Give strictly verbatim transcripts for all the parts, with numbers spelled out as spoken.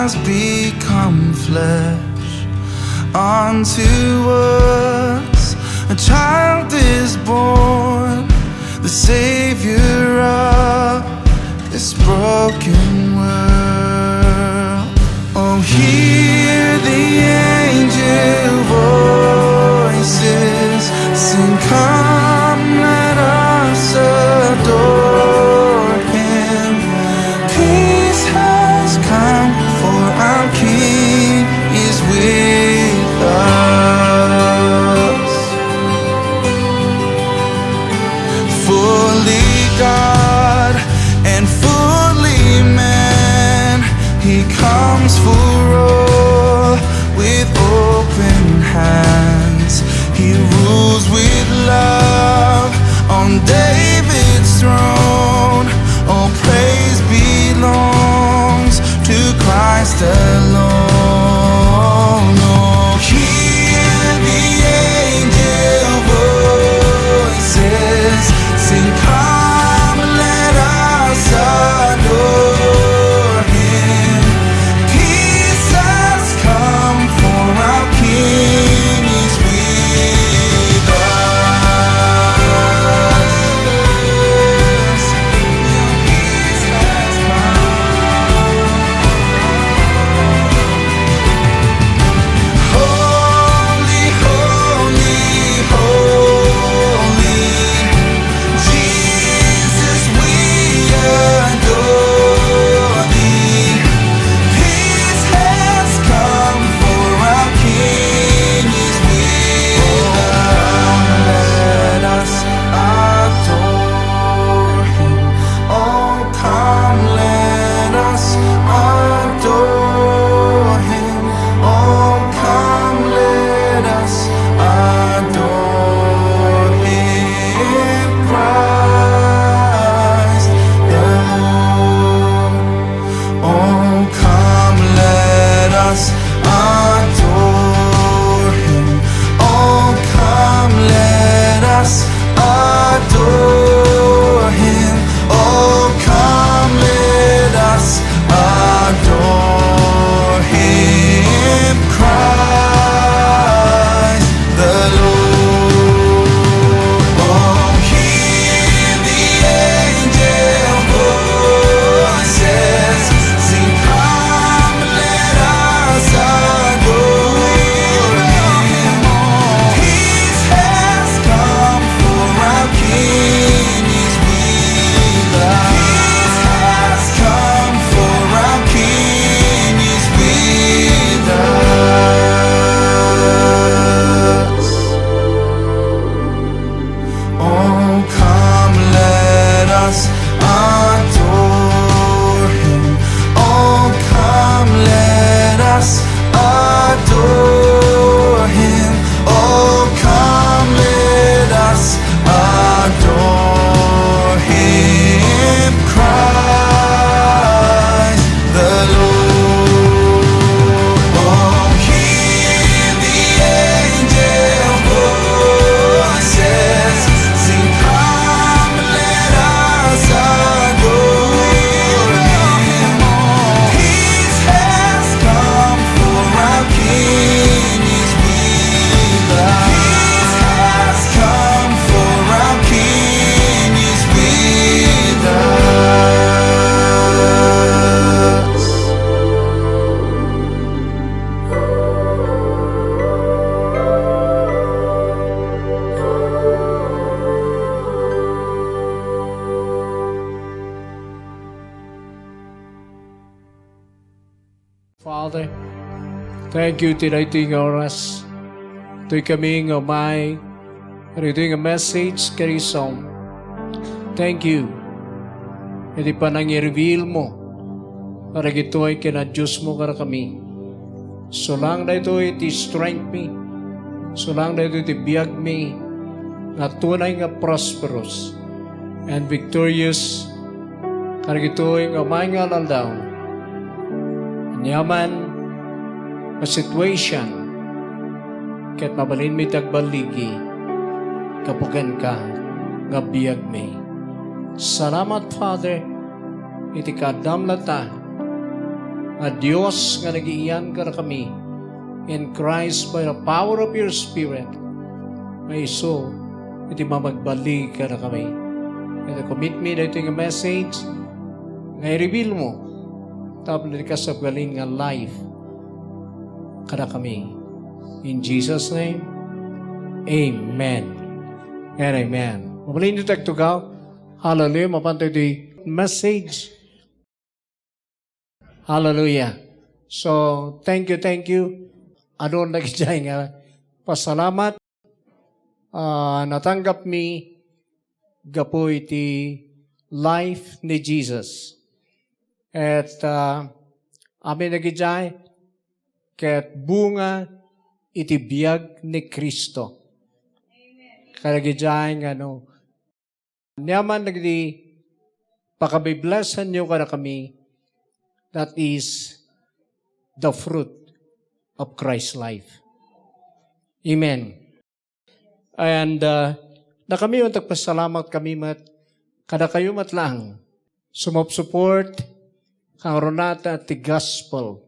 has become flesh. Unto us a child is born, the Savior of this broken world. Oh, hear the angel voices sing, "Come, let us adore him." Peace has come, for our King is with us. Fully God and fully man, he comes for all with open hands. He rules with love on David's throne. All praise belongs to Christ alone. Oh, hear the angel voices sing, "Come, let us adore him." Peace has come, for our King is with us. Peace has come. Holy, holy, holy, Jesus, we adore thee. Peace has come, for our King is with us. Let us adore him. Oh, come, let us adore him. Oh, come, let us adore him, Christ the Lord. Oh, come, let us adore him. Oh, come, let us adore him. Oh, come, let us adore him, Christ the Lord. Oh, hear the angel voices sing, "Come, let us adore him." Peace has come, for our King is with us. Peace has come, for our King is with us. Oh, come, let us adore him. Oh, come, let us adore him. Oh, come, let us adore him, Christ the Lord. Oh, hear the angel voices sing, "Come, let us adore him." Peace has come, for our King is with us. Peace has come, for our King is with us. Father, thank you ti daytoy nga oras. Toy kami nga umay, daytoy nga message ken song. Thank you. Iti panangi-reveal mo kadagitoy ken a Dios mo kadakami. Sulang daytoy ti strength mi. Sulang daytoy ti biag mi nga tunay nga prosperous and victorious kadagitoy nga umay nga aldaw. Aniaman a situation, ket mabalinmi ti agballigi gapu kenka nga biagmi. Salamat, Father, iti kaaddaam latta a Dios nga nagiiyan kadakami in Christ by the power of your Spirit, nga isu iti mamagbalin kadakami. Iti commitment daytoy nga message nga i-reveal mo tapno iti kasabali nga life kadakami. In Jesus' name, amen and amen. Mabalin iti agtugaw. Hallelujah. Mapantayo iti message. Hallelujah. So, thank you, thank you. Adun dagiti nga pasalamat. Ah, natanggap mi gapu iti life ni Jesus. Et, ah, amin dagiti ket bunga iti biag ni Cristo. Kadagiti nga no, niaman dagiti pakabiblessanyo kadakami, that is the fruit of Christ's life. Amen. And, uh, dakami, agpasalamat kami met kadakayo met laeng. Sumupsupport, kangrunata ti gospel.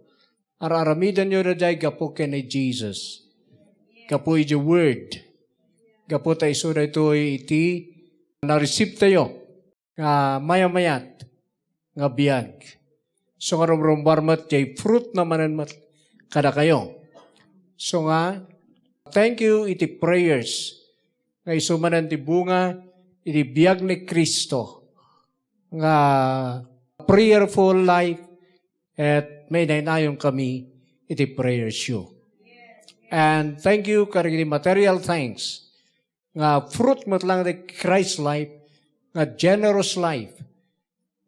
Ar-aramidenyo daydiay gapu ken ni Jesus. Gapu iti word. Gapu ta isu daytoy iti na-receive tayo nga mayamayat nga biag. So nga rumrumbar met jay fruit na manen met kadakayo. So nga, thank you iti prayers nga isu manen ti bunga iti biag ni Cristo nga prayerful life et mainainayon kami iti prayers you. And thank you kadagiti material thanks nga fruit met lang ti Christ life, nga generous life,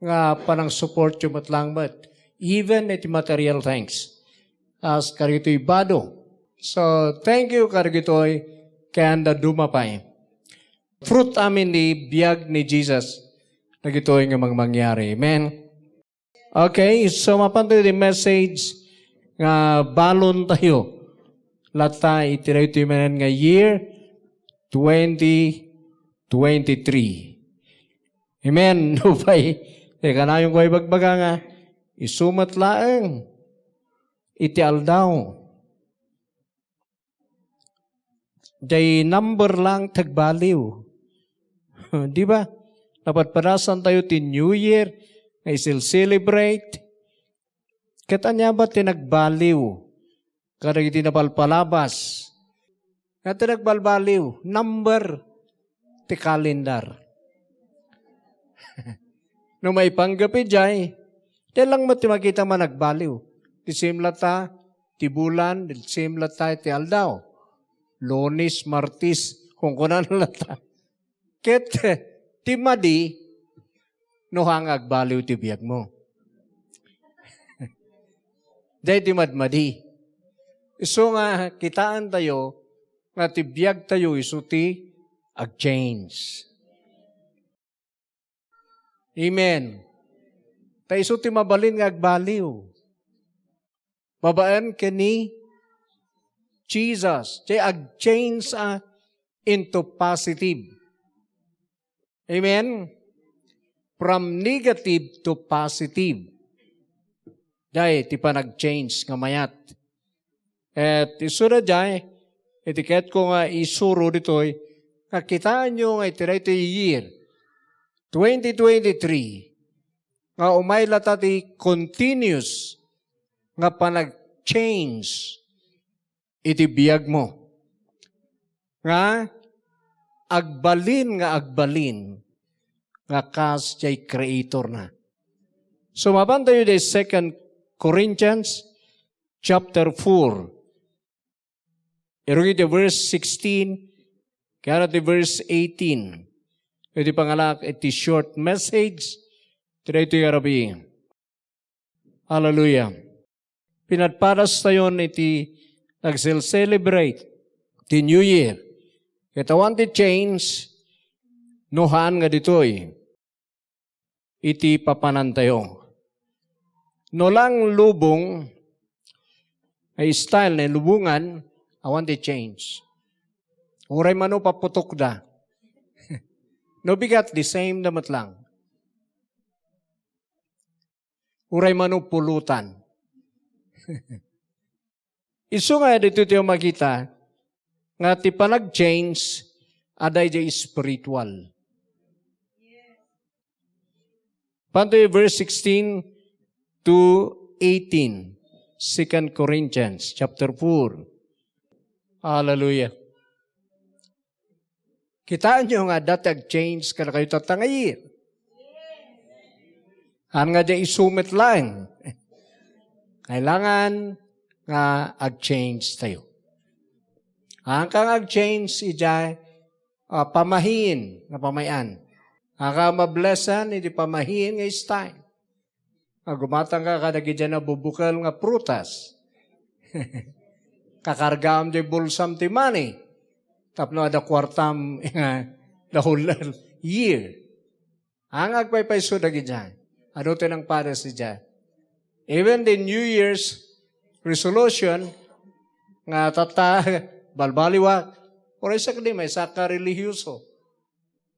nga panang-support yo met lang met, even iti material things. As karitoy bado. So, thank you karitoy, kayanda dumapay. Fruit amin ni biag ni Jesus, dagitoy nga mangmangyari. Amen. Okay, so mapantayo ti message nga balon tayo. Latta iti daytoy manen nga year twenty twenty-three. Amen. Nupay, ti kanayon ko ibagbaga nga, isu met laeng iti aldaw. Jay number lang ti agbaliw. Di ba? Napadpadasan tayo ti New Year, nga isil-celebrate. Ket ania ba ti nagbaliw kadagiti napalpalabas? Nga ti nagbalbaliw, number ti calendar. No maipanggep idiay, di lang met ti makita nga nagbaliw. Ti same latta ti bulan, ti same latta ti aldaw. Lunes, Martes, kunkunana latta. Ket ti madi, no haan nga agbaliw ti biagmo. Daydi madmadi. Isu nga kitaentayo nga ti biagtayo isu ti ag-change. Amen. Ta isu ti mabalin nga agbaliw. Babaen ken ni Jesus. Ti ag-change, ah, into positive. Amen? From negative to positive. Jay ti panag-change nga mayat. Et isu daydiay, iti ketko nga isuro ditoy, nga kitaenyo nga iti daytoy year twenty twenty-three, nga umay latta ti continuous nga panag-change iti biagmo. Nga agbalin nga agbalin nga kas jay Creatorna. So, mapantayo di Second Corinthians chapter four. Irung iti verse sixteen, kaya ti verse eighteen. Iti pangalak iti short message, iti daytoy nga rabii. Hallelujah. Pinadpadas tayon iti nagcel-celebrate ti New Year. Ket awan ti change, no haan nga ditoy iti papanantayo. No lang lubong, ay style na lubongan, awan ti change. Uray mano paputok da. No bigat, the same da met lang. Uray mano pulutan. Isu nga ditoy tayo makita nga ti panag-change, adda idiay spiritual. Pantoy verse sixteen to eighteen, Second Corinthians chapter four. Hallelujah. Kitaenyo nga adda ti ag-change kadakayo tatta nga year. Haan nga diay isu met laeng. Kailangan nga ag-change tayo. Haanka nga ag-change idiay, ah, pamahiin nga pamay-an. Haanka mablessan iti pamahiin nga style. Nga gumatangka kadagidiay nabubukel nga prutas. Kakargaam diay bulsam ti money. Tapno adda kuartam nga the whole year. Ang agpaypayso dagidiay. Adu ti nangpadas idiay? Even the New Year's resolution nga tatta, balbaliwak, uray sakdi, maysa ka relihiyoso.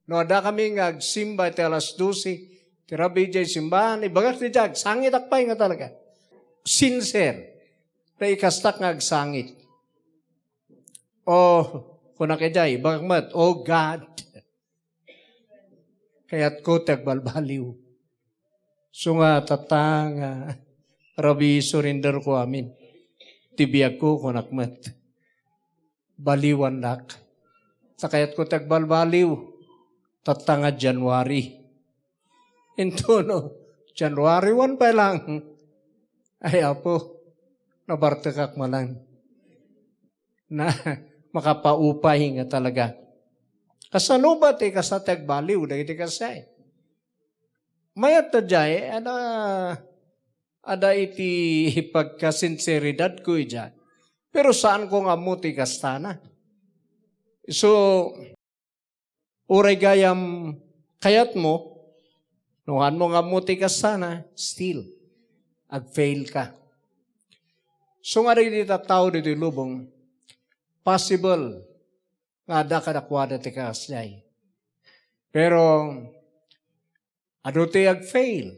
No, adda kami nga agsimba iti alas dose, ti rabii diay simbahan, ibagak ti diay, agsangitak pay nga talaga. Sincere. Ta ikastak nga agsangit. O, kunak idiay, ibagak met, "Oh God, kayatko ti agbalbaliw." Isu nga tatta nga rabii, surrender ko amin. Ti biagko, kunak met. Baliwandak. Ta kayatko ti agbalbaliw. Tatta nga January. Intono, January one pa lang. Ay, Apo, nabartekak manen. Na, makapaupay nga talaga. Kasano ba ti kasta ti agbaliw dagiti kasdiay? Mayat ta diay, ada, ada iti pagkasinseridad ko idiay. Pero saan ko nga ammo ti kastana. So, uray gayam kayatmo, no, haanmo nga ammo ti kastana, still, agfail ka. So nga dagiti tattao ditoy lubong, possible nga adda kadakuada ti kasdiay. Pero, adu ti agfail.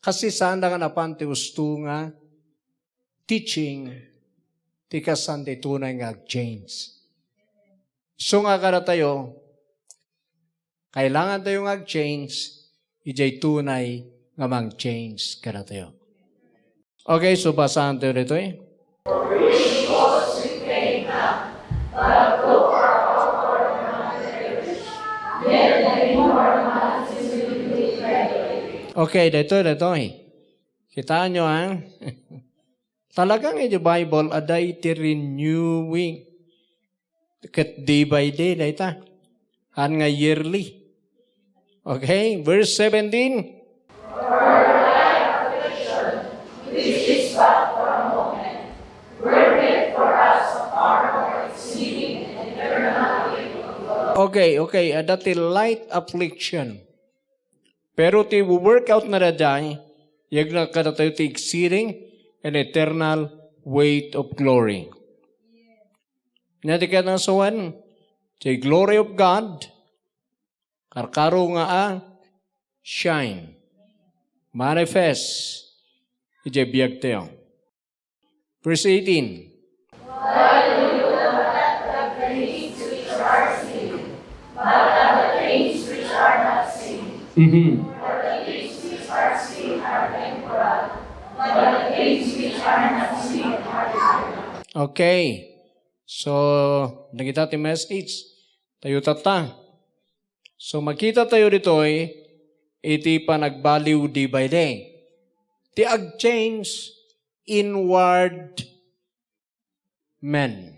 Kasi saanda nga napan ti usto nga teaching ti kastan ti tunay nga ag-change. Isu nga kadatayo, kailangan tayo nga ag-change, idiay tunay nga mang-change kadatayo. Okay, so basahan tayo ditoy. Okay, daytoy, daytoy. Kitaenyo, ha? Talagang iti Bible, adda iti renewing. Ket day by day, dayta. Haan nga yearly. Okay, verse seventeen. Okay, okay. Adda ti light affliction. Pero ti workout na daydiay, yegna kadatayo ti exceeding and eternal weight of glory. Ania ti kinasawsawan? The glory of God, karkaro nga a shine, manifest idiay biagtayo. Verse eighteen. Mhm. Okay. So, dagita ti message. Tayo tatta. So, makita tayo ditoy iti panagbaliw day by day. Ti ag-change inward man.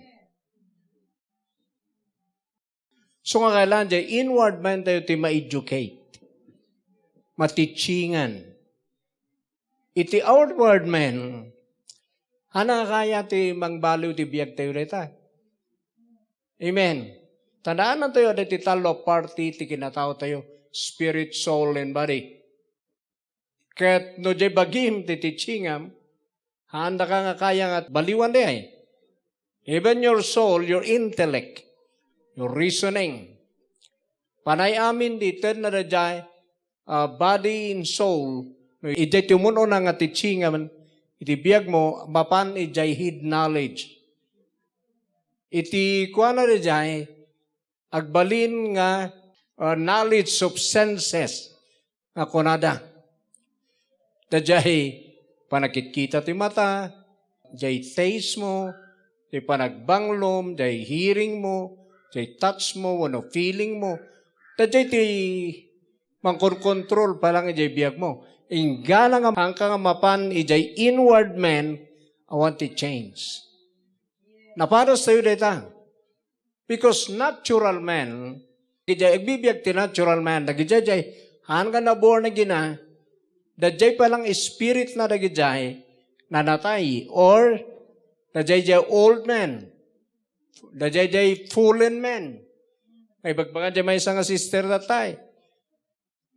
So nga kailangan diay inward man tayo ti ma-educate, matitchingan. Iti outward man, haan nga kaya ti mangbaliw ti biag tayo dayta. Amen. Tandaan tayo, adda ti tallo a parti ti kinatao tayo, spirit, soul, and body. Ket no diay bagim ti teachingam, haandaka nga kaya nga baliwan diay. Even your soul, your intellect, your reasoning. Panay amin ti tedna daydiay, ah, body and soul. No, idiay ti umun-una nga teachingam, Iti biagmo, mapan idiay head knowledge. Iti kuana daydiay, agbalin nga, uh, knowledge of senses nga kunada. Daydiay panakitkita ti mata, diay taste mo, diay panagbanglom, diay hearing mo, diay touch mo, wenno feeling mo. Daydiay ti mangkonkontrol pa lang idiay biag mo. Inggana nga haanka nga mapan idiay inward man, awan ti change. Napadas tayo dayta. Because natural man, idiay agbibiag ti natural man, dagidiay, haan nga na-born again na, daydiay pa lang spirit na dagidiay, nanatay, or daydiay old man, daydiay fallen man. Ay, bagbaga diay maysa nga sister datay.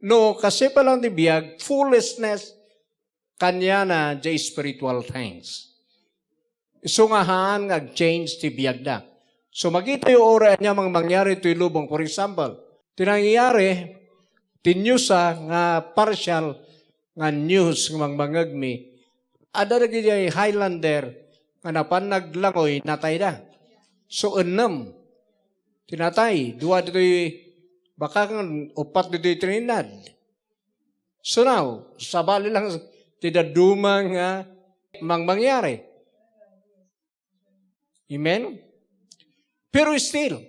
No, kasi pa lang ti biag, foolishness, kaniana diay spiritual things. Isu nga haan nga ag-change ti biagda. So, makitayo uray ania mang mangyari toy lubong. For example, ti nangyari, ti news, ah, nga partial nga news nga mangmangegmi, adda dagidiay Highlander nga napan naglangoy, natayda. So, ennem ti natay, dua ditoy Bacangan, upat ditoy Trinidad. So now, sabali lang ti dadduma nga mangmangyari. Amen? Pero still,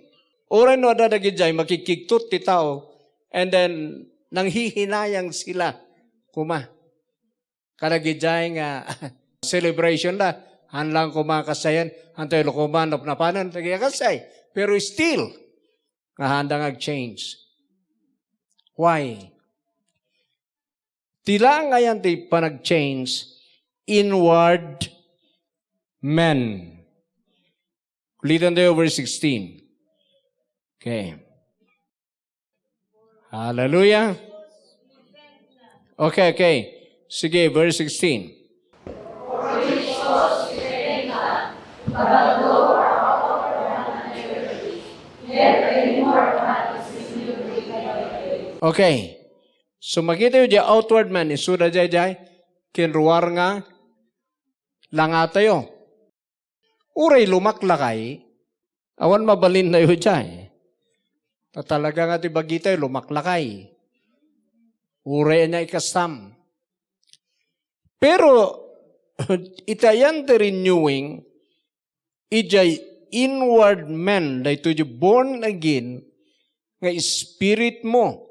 uray no adda dagidiay, makikigtot ti tao, and then, nanghihinayang sila. Kuma. Kadagidiay nga celebration da, han lang kuma kasayan, han tayo lukuman, napnapanan, dagiti kasay. Pero still, nga handa nga ag-change. Why? Ti laeng ayan ti panag-change, inward man. Ulitan tayo, verse sixteen. Okay. Hallelujah. Okay, okay. Sige, verse sixteen. Okay. So, makita yu, diay outward man, isu daydiay, kinruar nga langatayo. Uray lumaklakay, awan mabalinnayo diay. Ta talaga nga ti bagitayo, lumaklakay. Uray ania ikastam. Pero, itayan ti renewing, idiay inward man, daytoy di born again, nga spirit mo.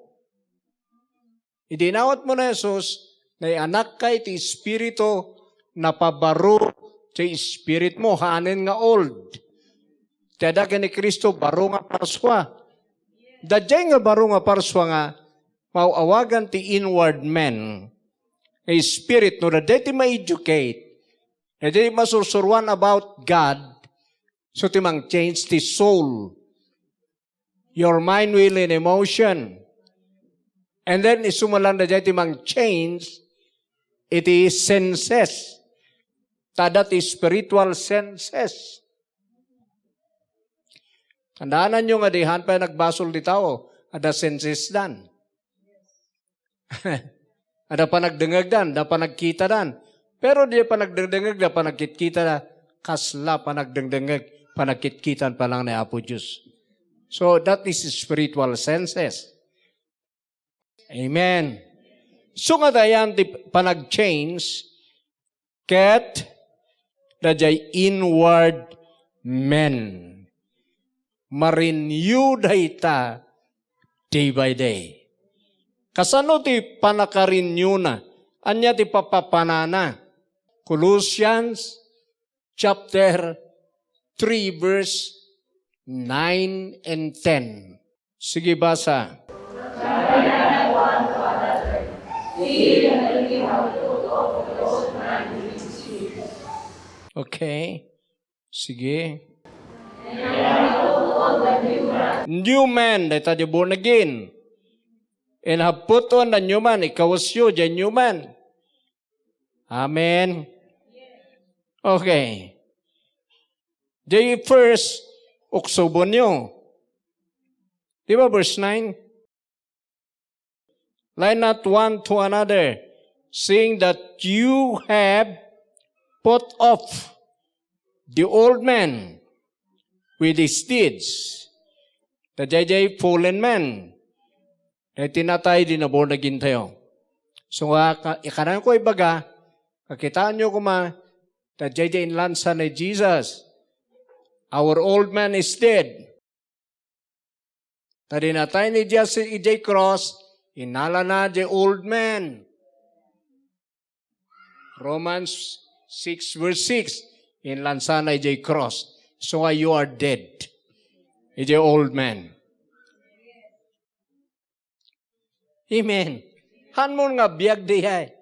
Idi inawat mo ni Jesus, nayanak ka iti Espiritu, napabaro ti spirit mo, haanen nga old. Ti adda ken ni Cristo, baro nga parsua. Daydiay nga baro nga parsua nga maaw-awagan ti inward man nga spirit, no, daydiay ti ma-educate, daydiay ti masursuroan about God, so ti mang-change ti soul. Your mind, will, and emotion. And then, isu man lang daydiay ti mang-change iti senses. Ta adda ti spiritual senses. Tandaananyo nga di han pay nagbasol ti tao, adda senses dan. Adda panagdengngegdan, adda panagkitadan. Pero di panagdengdengngeg, adda panagkitkitada, kasla panagdengdengngeg, panagkitkitan pa lang ni Apo Dios. So, that is spiritual senses. Amen. So, nga ayan ti panag-change, ket daydiay inward man. Ma-renew dayta day by day. Kasano ti panaka-renew na? Ania ti papapanana? Colossians chapter three, verse nine and ten. Sige, basa. Okay. Sige. New man, dayta di born again. And have put on the new man, ikawesyo, diay new man. Amen. Okay. Diay first, uksobonyo. Di ba verse nine? Lie not one to another, seeing that you have Put off the old man with his deeds. Ta daydiay fallen man. Daytoy natay di na born again tayo. So, nga, ka-, ikanayon ko ibaga, kakitaenyo koma, ta daydiay inlansa ni Jesus. Our old man is dead. Ta di natay ni Jesus idiay cross, inalana diay old man. Romans six verse six, inlansana idiay cross. So nga, you are dead. Idiay old man. Amen. Hanmon nga biag diay.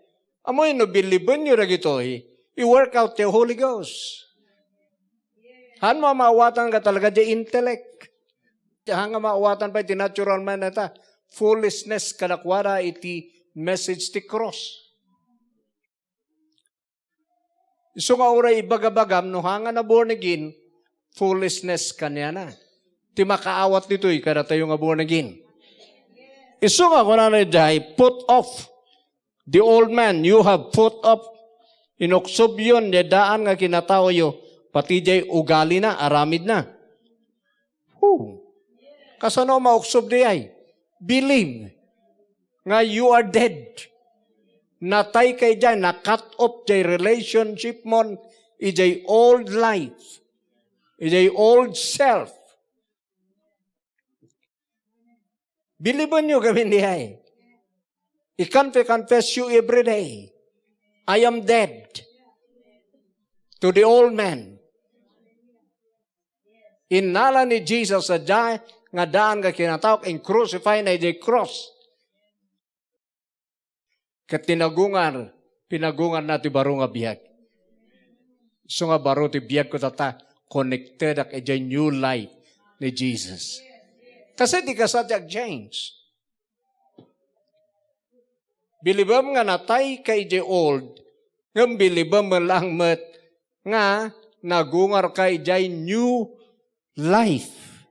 Ammoyo no billibenyo dagitoy, i-work out ti Holy Ghost. Hanmo a maawatan nga talaga diay intellect. Diay nga maawatan pay ti natural man ta. Foolishness kadakuada iti message ti cross. Isu nga uray ibagabagam, no haan nga na born again, foolishness kaniana. Ti makaawat ditoy, kadatayo nga born again. Isu nga kunana idiay, put off the old man, you have put off, inuksobyon diay daan nga kinataoyo, pati diay ugalina, aramidna. Who? Kasano mauksob diay? Believe nga you are dead. Natay ka idiay, na-cut off diay relationship mon, idiay old life, idiay old self. Billibenyo gamin diay. Ikan to confess you every day. I am dead to the old man. Innala ni Jesus sadiay nga daan nga kinataok, in-crucify na idiay cross. Ket tinagungar, pinagungarna ti baro nga biag. Isu nga baro ti biagko, tata, connectedak idiay new life ni Jesus. Kasi di ka sa ti ag-change. Bilibem nga natay ka idiay old, ngem bilibem lang met nga nagungar ka idiay new life.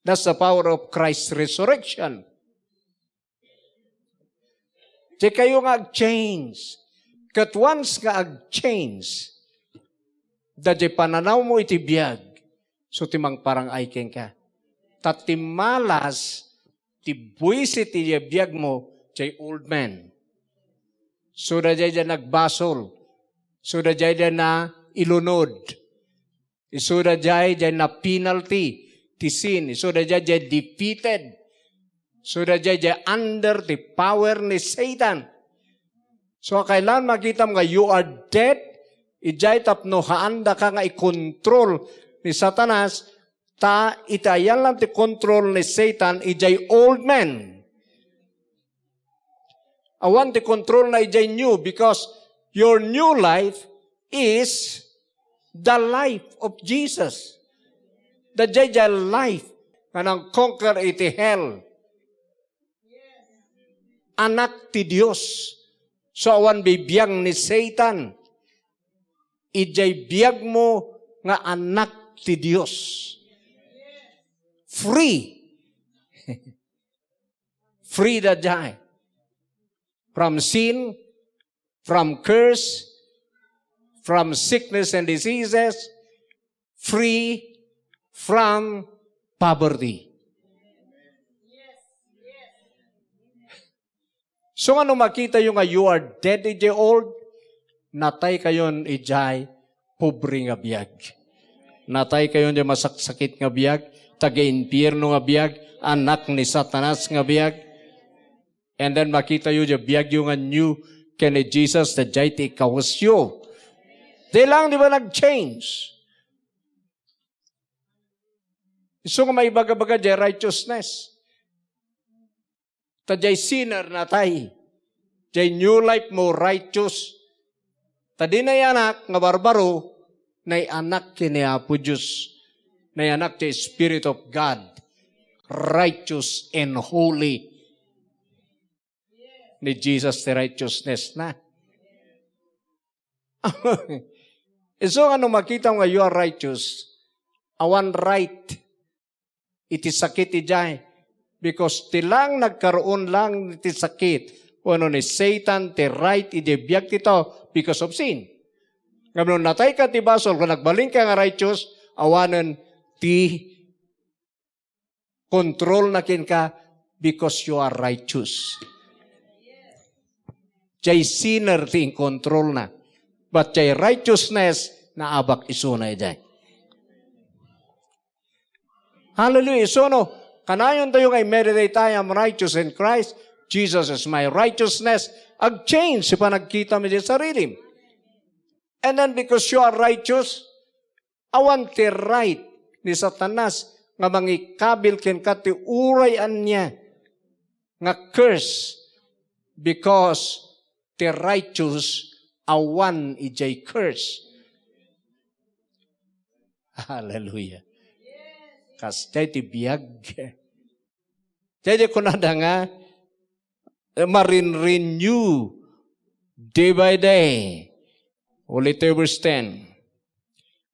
That's the power of Christ's resurrection. Di kayo nga ag-change. Ket once nga ag-change, da di pananawmo iti biag, so ti mangparang-ay kenka. Ta ti malas, ti buisi ti biagmo, jay old man. So da jay da nagbasol. So da jay da na ilunod. Isuda jay, jay na penalty ti sin. Isuda jay, jay defeated. Isuda jay, jay under the power ni Satan. So, kailangan makitam nga you are dead, ijay tapno haandaka nga ikontrol ni Satanas, ta iti ayan lang ti kontrol ni Satan, ijay old man. Awan ti kontrolna idiay new, because your new life is the life of Jesus. Daydiay life nga nang-conquer iti hell. Anak ti Dios. So, awan bibiag ni Satan idiay biagmo nga anak ti Dios. Free. Free daydiay. From sin, from curse, from sickness and diseases, free from poverty. So, nga no makitayo nga you are dead idiay old, natay kayon idiay pobre nga biag. Natay kayon idiay masaksakit nga biag, taga-impierno nga biag, anak ni Satanas nga biag. And then makitayo idiay biagyo nga new ken ni Jesus, daydiay ti ikawesyo. Di lang, di ba, nag-change? Isu nga maibaga-baga idiay righteousness. Ta jay sinner natay. Jay new life mo, righteous. Ta di naiyanak nga barbaro, naiyanak ken ni Apo Dios. Naiyanak ti Spirit of God. Righteous and holy. Ni Jesus ti righteousness na. Isu nga no makita nga you are righteous, awan right iti sakit idiay. Because ti lang nagkaroon lang iti sakit, wenno ni Satan ti right idiay biag ti tao because of sin. Ngem no natayka ti basol, kung nagbalinka nga righteous, awanen ti control na kenka because you are righteous. Jay sinner ti incontrol na. But jay righteousness, naabak isuna idiay. Hallelujah. So, no, kanayon tayo nga i-meditate, "I am righteous in Christ. Jesus is my righteousness." Ag-change ti panagkitam iti sarilim. And then because you are righteous, awan ti right ni Satanas nga mangikabil kenka ti uray ania nga curse, because ti righteous awan idiay curse. Hallelujah. Kasdiay ti biag. Diay kunada nga, eh, marin-renew day by day. Ulit tayo verse ten.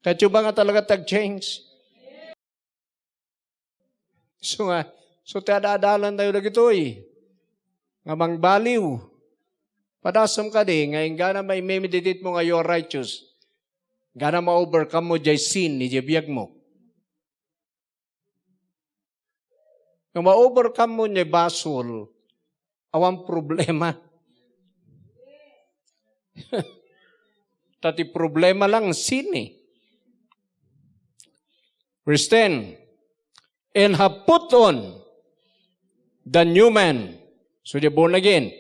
Kayo ba nga talaga tag-change? So nga, so ti ada-adalan tayo dagitoy. Nga mangbaliw. Padasem kadi, nga inggana ma-meditate mo nga you are righteous. Inggana ma-overcome mo jay sin, ni jay biag mo. Nga ma-overcome mo ni basol, awan problema. Ta ti problema lang, sin eh. Verse ten, "And have put on the new man," so the born again,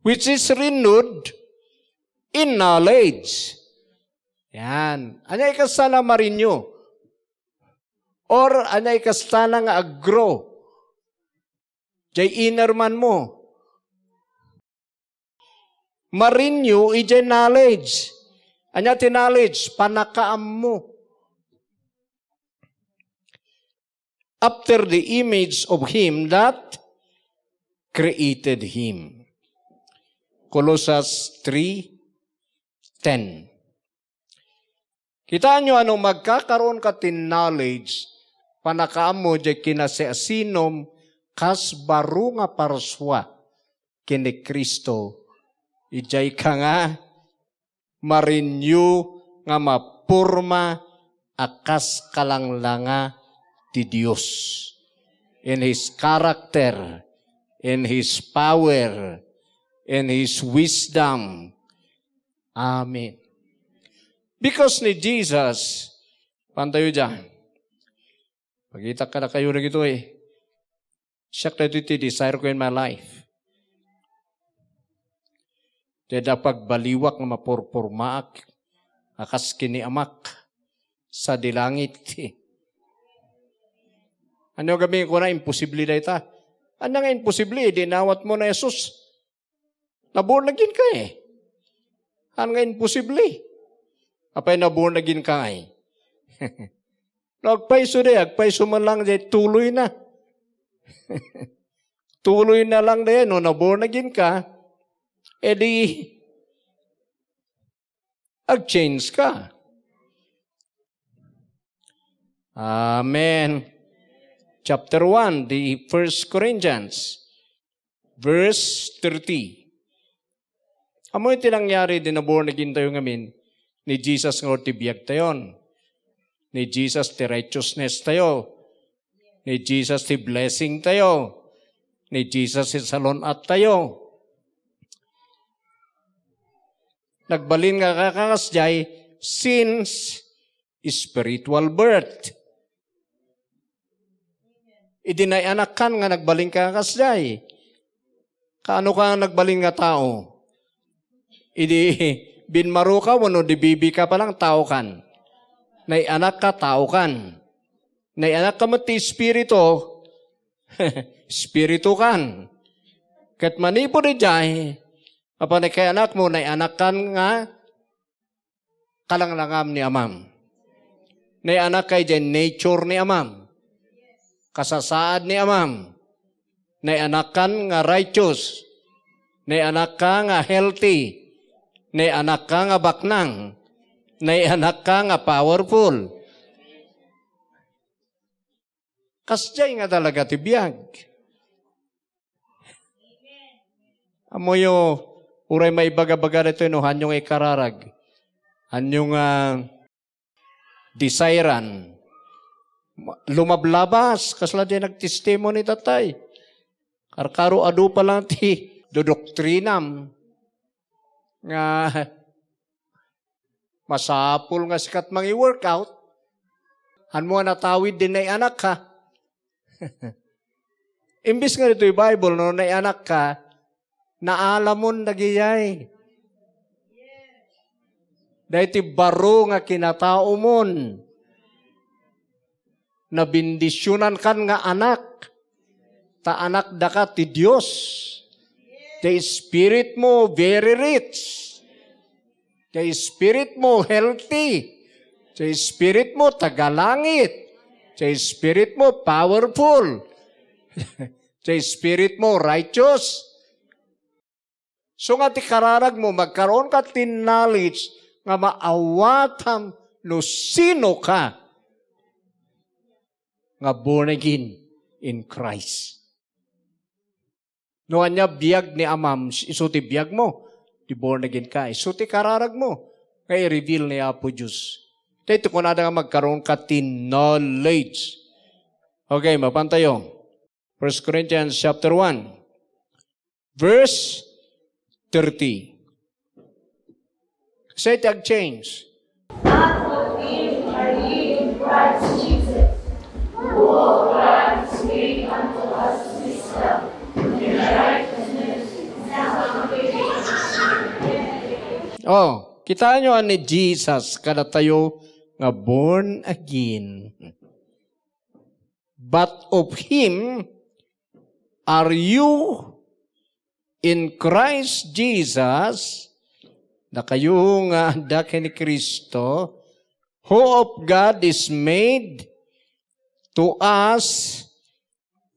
"which is renewed in knowledge." Yan. Ania ikasala marinyo? Or ania ikasala nga aggrow? Jay inner man mo. Marinyo idiay knowledge. Ania ti knowledge? Panakaammo. "After the image of him that created him." Colosas three ten. Kitaenyo a no magkakaroon ka ti knowledge, panakaammo jay kinasiasinom kas baro nga parsua ken ni Cristo, idiay ka nga marinyo nga maporma a kas kalanglanga ti Dios in His character, in His power, in His wisdom. Amen. Because ni Jesus, pantayo dyan. Pagita kadakayo dagitoy. Siak daytoy ti desire ko in my life. Dayta pagbaliwak nga mapurpurmaak a kas ken ni Amak sadi langit. Ania gamin kuna, imposible dayta. Ania nga imposible? Idi inawat mo ni Jesus. Na-born again ka eh. Haan nga imposible? Apay na-born again ka ngay? No agpayso di, agpayso man lang di, tuloy na. Tuloy na lang di, no na-born again ka, edi ag-change ka. Amen. Chapter one, the First Corinthians, verse thirty. Ammo ti nangyari idi na-born again tayo ngamin, ni Jesus nga ti biag tayon. Ni Jesus ti righteousness tayo. Ni Jesus ti blessing tayo. Ni Jesus ti salun-at tayo. Nagbalin nga kakasdiay since spiritual birth. Idi nayanak kan nga nagbalin ka kasdiay. Kaano ka nagbalin nga tao? Idi binmaro ka, wenno di bibi ka pa lang, tao kan. Nayanak ka, tao kan. Nayanak ka met ti Espiritu, Espiritu kan. Ket manipud idiay, apan nakayanak mo, nayanak kan nga kalanglangam ni Amam. Nayanak ka idiay nature ni Amam. Kasasaad ni Amam. Nayanak kan nga righteous. Nayanak ka nga healthy. Nayanak ka nga baknang. Nayanak ka nga powerful. Kasdiay nga talaga ti biag. Ammoyo, uray maibaga-baga daytoy no haanyo nga ikararag. Haanyo nga desiran. Ma-, lumablabas, kasla di nagtestimony tatay. Karkaro adu pa lang ti dodoktrinam nga masapul nga sikat mangi-workout. Haanmo nga natawid din naianak ka. Imbis nga ditoy Bible, no, naianak ka, naalamon dagijay. Daytoy baro nga kinataomon. Nabendisyonan kan nga anak. Ta anak daka ti Dios. Ti spirit mo, very rich. Ti spirit mo, healthy. Ti spirit mo, tagalangit. Ti spirit mo, powerful. Ti spirit mo, righteous. So nga ti kararag mo, magkaroon ka ti knowledge nga maawatam no sino ka nga born again in Christ. No ania biag ni Amam, isu ti biag mo, ti born again ka, isu ti kararag mo, nga i-reveal ni Apo Dios. Daytoy kunada nga magkaroon ka ti knowledge. Okay, mapantayo. First Corinthians chapter one, verse thirty. Say it, change. Not of him are ye in Christ Jesus, who of God is made unto us wisdom, and righteousness, and sanctification. Oh, kitaenyo a ni Jesus kadatayo nga born again. But of him are you in Christ Jesus, dakayo nga adda ken ni Cristo, who of God is made to us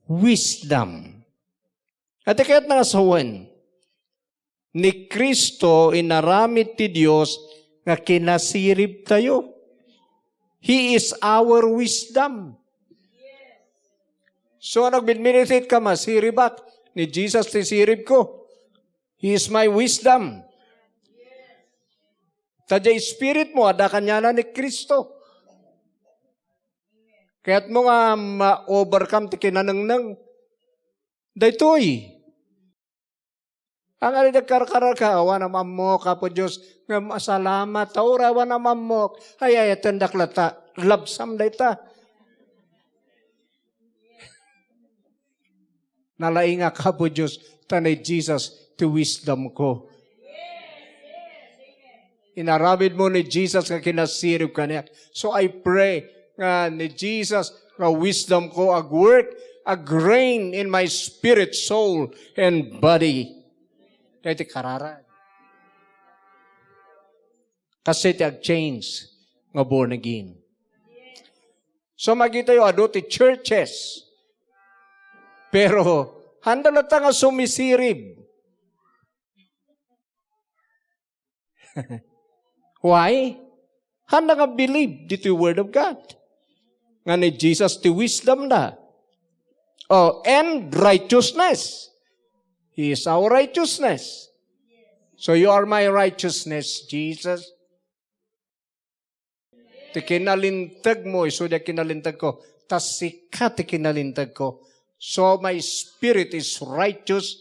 wisdom. Iti kayatna nga sawen, ni Cristo inaramid ti Dios nga kinasiribtayo. He is our wisdom. So, nagbidmeditate ka, masiribak. Ni Jesus ti siribko. He is my wisdom. Ta diay spirit mo, adda kaniana ni Cristo. Kayatmo nga ma-overcome ti kinanengneng. Daytoy. Ang ali nagkarkararag ka, awan a maammok, Apo Dios, ngem salamat, ta uray awan a maammok. Ay, ay, atendak latta. Labsam dayta. Nalaingak, Apo Dios, ta ni Jesus ti wisdom ko. Inaramid mo ni Jesus nga kinasirib kaniak. So I pray nga ni Jesus nga wisdom ko ag-work, ag-reign in my spirit, soul, and body. Daytoy kararag. Kasi ti ag-change nga born again. So, makitayo, adu ti churches. Pero, handa latta nga sumisirib. Why? Handa nga believe ditoy Word of God. Nga ni Jesus ti wisdom na. Oh, and righteousness. He is our righteousness. So you are my righteousness, Jesus. Ti kinalinteg mo, isu diay kinalinteg ko. Ta sika ti kinalinteg ko. So my spirit is righteous,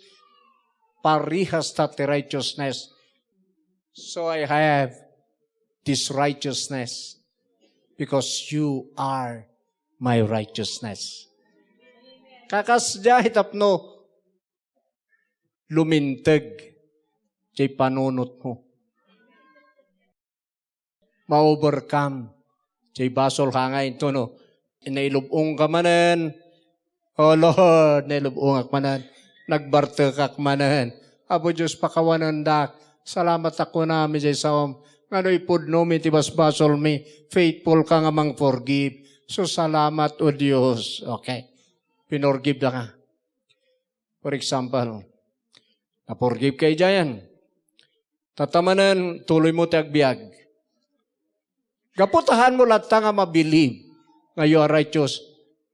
parehas ta ti righteousness. So I have this righteousness because you are my righteousness. Kakasdiay tapno luminteg diay panunotmo. Ma-overcome. Diay basol ka nga into, no? Nailub-ong ka manen. Oh Lord, nailub-ongak manen. Nagbartekak manen. Apo Dios, pakawanendak. Salamat a kunam idiay saom. Ngano ipudnom iti basbasolmi. Faithful ka nga mang-forgive. So, salamat, O Dios. Okay. Pinorgive da ka. For example, na-forgive ka idiayen. Tatta manen, tuloy mo ti agbiag. Gapu ta haan mo latta nga ma-believe nga you are righteous,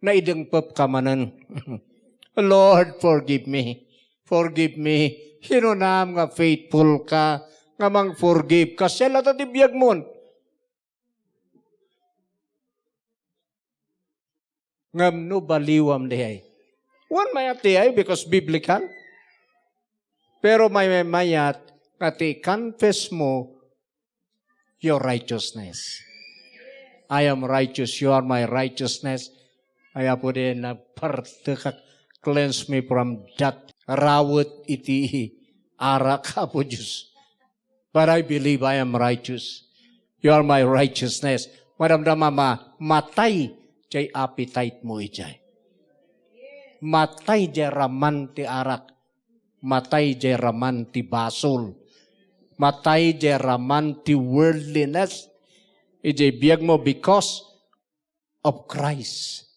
naidengpep ka manen. Lord, forgive me. Forgive me. Kinunam nga faithful ka, nga mang-forgive ka. Siya latta ti biagmon. Ngem no baliwam diay. Wen mayat diay because biblical. Pero may, may mayat nga ti confess mo your righteousness. "I am righteous, you are my righteousness." Ay, Apo, diay nagpartek ka, cleanse me from that. Rawet iti arak, Apo Dios. But I believe I am righteous. You are my righteousness. Madamdama, ma-, matay jay appetite mo idiay. Matay jay raman ti arak. Matay jay raman ti basol. Matay jay raman ti worldliness. Idiay biag mo because of Christ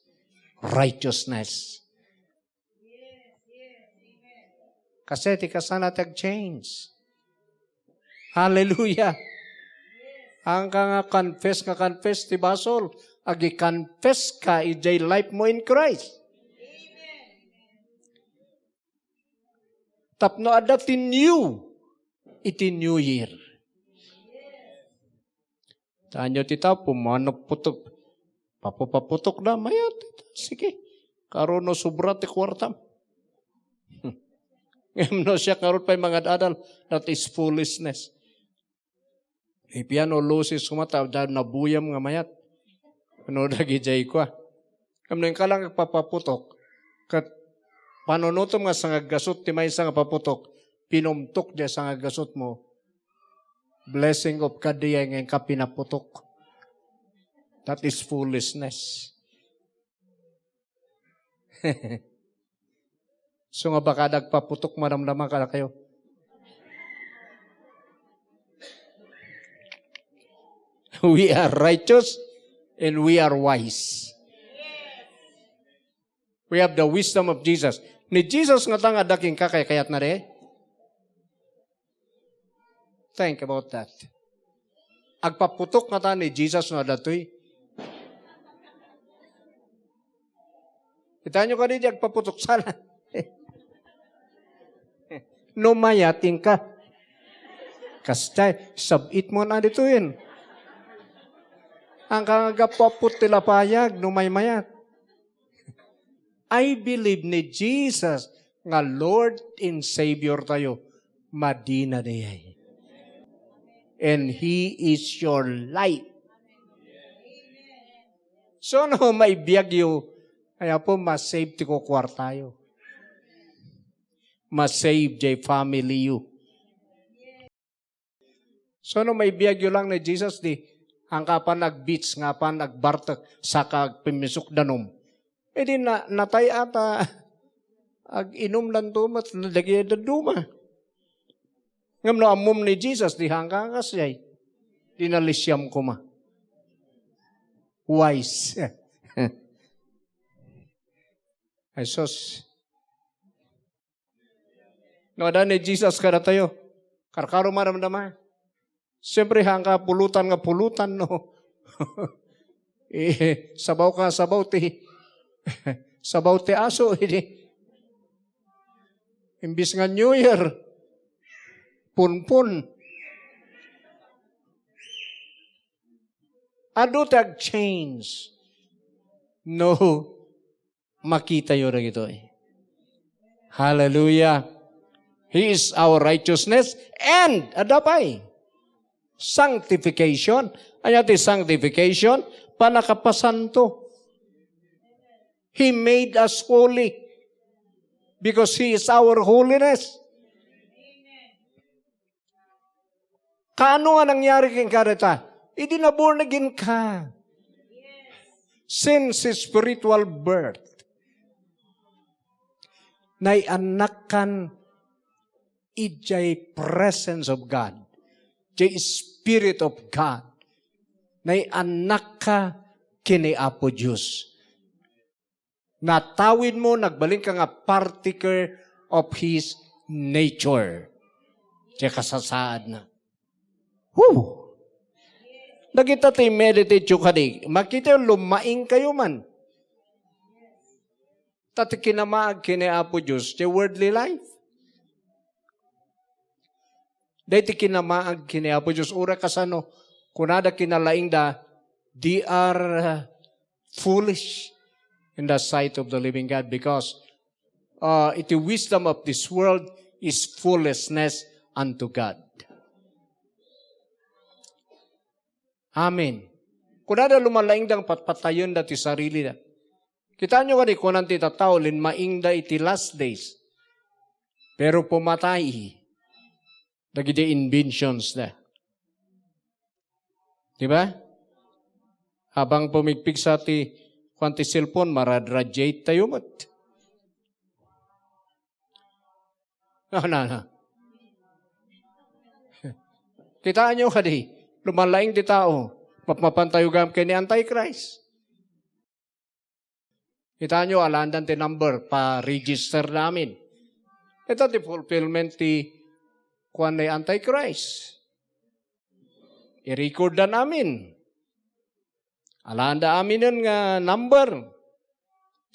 righteousness. Kasi ti kasana ti ag-change. Hallelujah. Ang ka nga confess nga confess ti basol, agi-confess ka idiay life mo in Christ. Tapno adda ti new iti New Year. Tanyo ti tao, pumanaputok. Papupaputok da, mayat. Sige. Karon no sobra ti kuartam. Ngem no siak ngarud pay mangad-adal, that is foolishness. Ipiano lusis koma ta, da nabuyam nga mayat. Ano dagidiay kua? Ngem no inka lang agpapaputok, ket panunotem nga sangaggasut ti maysa nga paputok, pinumtok diay sangaggasut mo, blessing of God diay nga inka pinaputok. That is foolishness. So nga baka dagpaputok, madamdama kadakayo. We are righteous and we are wise. We have the wisdom of Jesus. Ni Jesus ngata nga adda kenka, kayatna diay? Think about that. Agpaputok ngata ni Jesus no adda ditoy? Kitaenyo kadi diay agpaputok sana. No mayat, inka. Kasta, sab-it mo na ditoyen. Ang kangagapaput ti lapayag, no maymayat. I believe ni Jesus nga Lord and Savior tayo, madina diay. And He is your life. So, no maibiagyo, ay, Apo, ma-save ti kukuartayo. Ma-save jay family yo. So, no maibiagyo lang ni Jesus, di, angka apan nag-beach, nga apan nagbartek, saka agpimmisok danum. E di na, natay ata, ag-inum lanto met, dagiti dadduma. Ngem no ammom ni Jesus, di hangka kasjay. Di nalisiam koma. Wise. Ay, sus. No, adda ni Jesus kadatayo. Karkaro madamdama. Siyempre, hangka pulutan nga pulutan, no? Eh, sabaw ka, sabaw ti, sabaw ti aso, idi. Imbis nga New Year, punpun. Adu ti ag-change. No. Makitayo dagitoy. Hallelujah. He is our righteousness and, adda pay, sanctification. Ania ti sanctification? Pannakapasanto. He made us holy because He is our holiness. Kaano nga nangyari kenka dayta? Idi na-born again ka. Since spiritual birth, nayanakkan idiay presence of God, the Spirit of God. Nayanakka ken ni Apo Dios. Natawid mo, nagbalinka nga partaker of His nature. Ti kasasaadna. Whew! Dagita ti meditate yo kadi, makita yo, lumaing kayo man. Ta ti kinamaag ken ni Apo Dios, ti worldly life. Daytoy kinamaag ken ni Apo Dios, uray kasano, kunada kinalaingda, "They are, uh, foolish in the sight of the living God, because, uh, the wisdom of this world is foolishness unto God." Amen. Kunada, lumalaingda nga patpatayen da ti sarili da. Kitaenyo kadi, kunan ti tattao, linmaingda iti last days. Pero pumatay dagiti inventions da. Di ba? Habang pumigpigsa ti, kuan, ti cellphone, maradradiate tayo met. No, no, no. Kitaenyo kadi, lumalaing ti tao, mapmapan tayo gayam ken ni Antichrist. Kitaenyo, alaandan ti number, pa-register da amin. Ita ti fulfillment ti kuan ni Antichrist. I-record da amin. Alaanda aminen nga number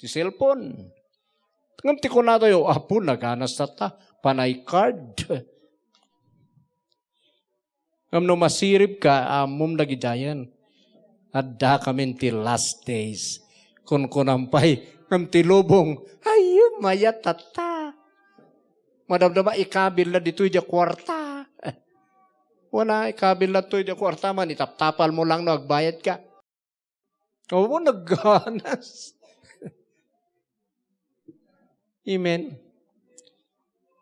ti cellphone. Ngem ti kunatayo, "Apo, naganas tatta, panay card." Ngem no masirib ka, ammom dagidiayen. Adda kamin ti last days. Kunkunam pay, ngem ti lubong, "Ay, mayat tatta." Madamdama, ikabil na ditoy diay kuarta. Wana, ikabil na toy diay kuarta man, itaptapal mo lang no agbayad ka. Oo, nagganas. Amen.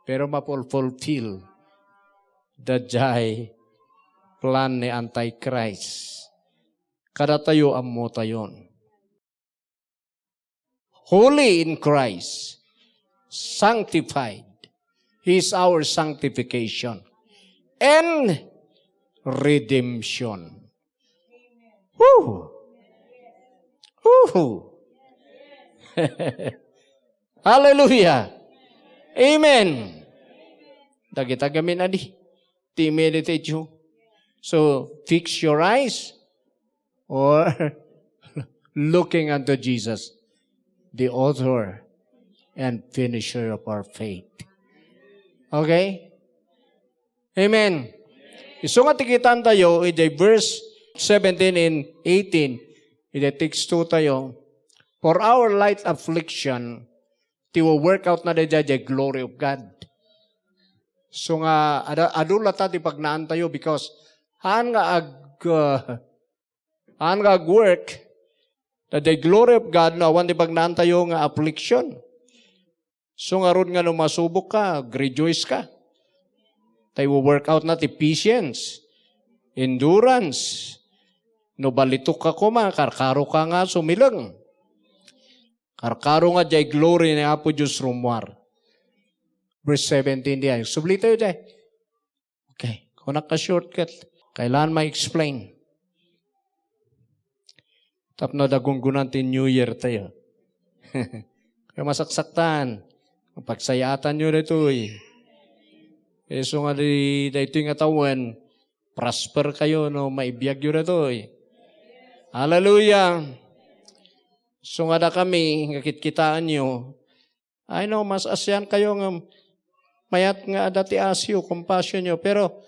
Pero mapulfulfill daydiay plan ni Antichrist. Kadatayo, ammotayon. Holy in Christ, sanctified. He is our sanctification and redemption. Woo! Woo! Hallelujah! Amen! Dagita gamin adi, ti meditate you. So, fix your eyes or looking unto Jesus, the author and finisher of our faith. Okay? Amen. Isu nga ti kitaan tayo, iti verse seventeen and eighteen, iti text two tayo, "For our light affliction, ti work out na daydiay, the glory of God." So nga, ada-, adu latta ti pagnaan tayo because haan nga ag-, uh, haan nga ag-work, the, the glory of God, no, awan ti pagnaan tayo nga affliction. So ngarud nga no masubok ka, rejoice ka. Tay work out na ti patience, endurance. No balitok ka koma, karkaro ka nga sumileng. Karkaro nga diay glory ni Apo Dios rummuar. Verse seventeen diay. Subli tayo diay. Okay. Kunak a shortcut. Kailangan ma-explain. Tapno da gunggunan ti New Year tayo. Kaya masaksaktan. Pagsayaatan nyo daytoy. Isu nga di, daytoy nga tawen, prosper kayo no maibiag yo daytoy. Hallelujah! So nga da kami, nga kitkitaan nyo, I know, mas asian kayo nga mayat nga adda ti asio, compassion nyo. Pero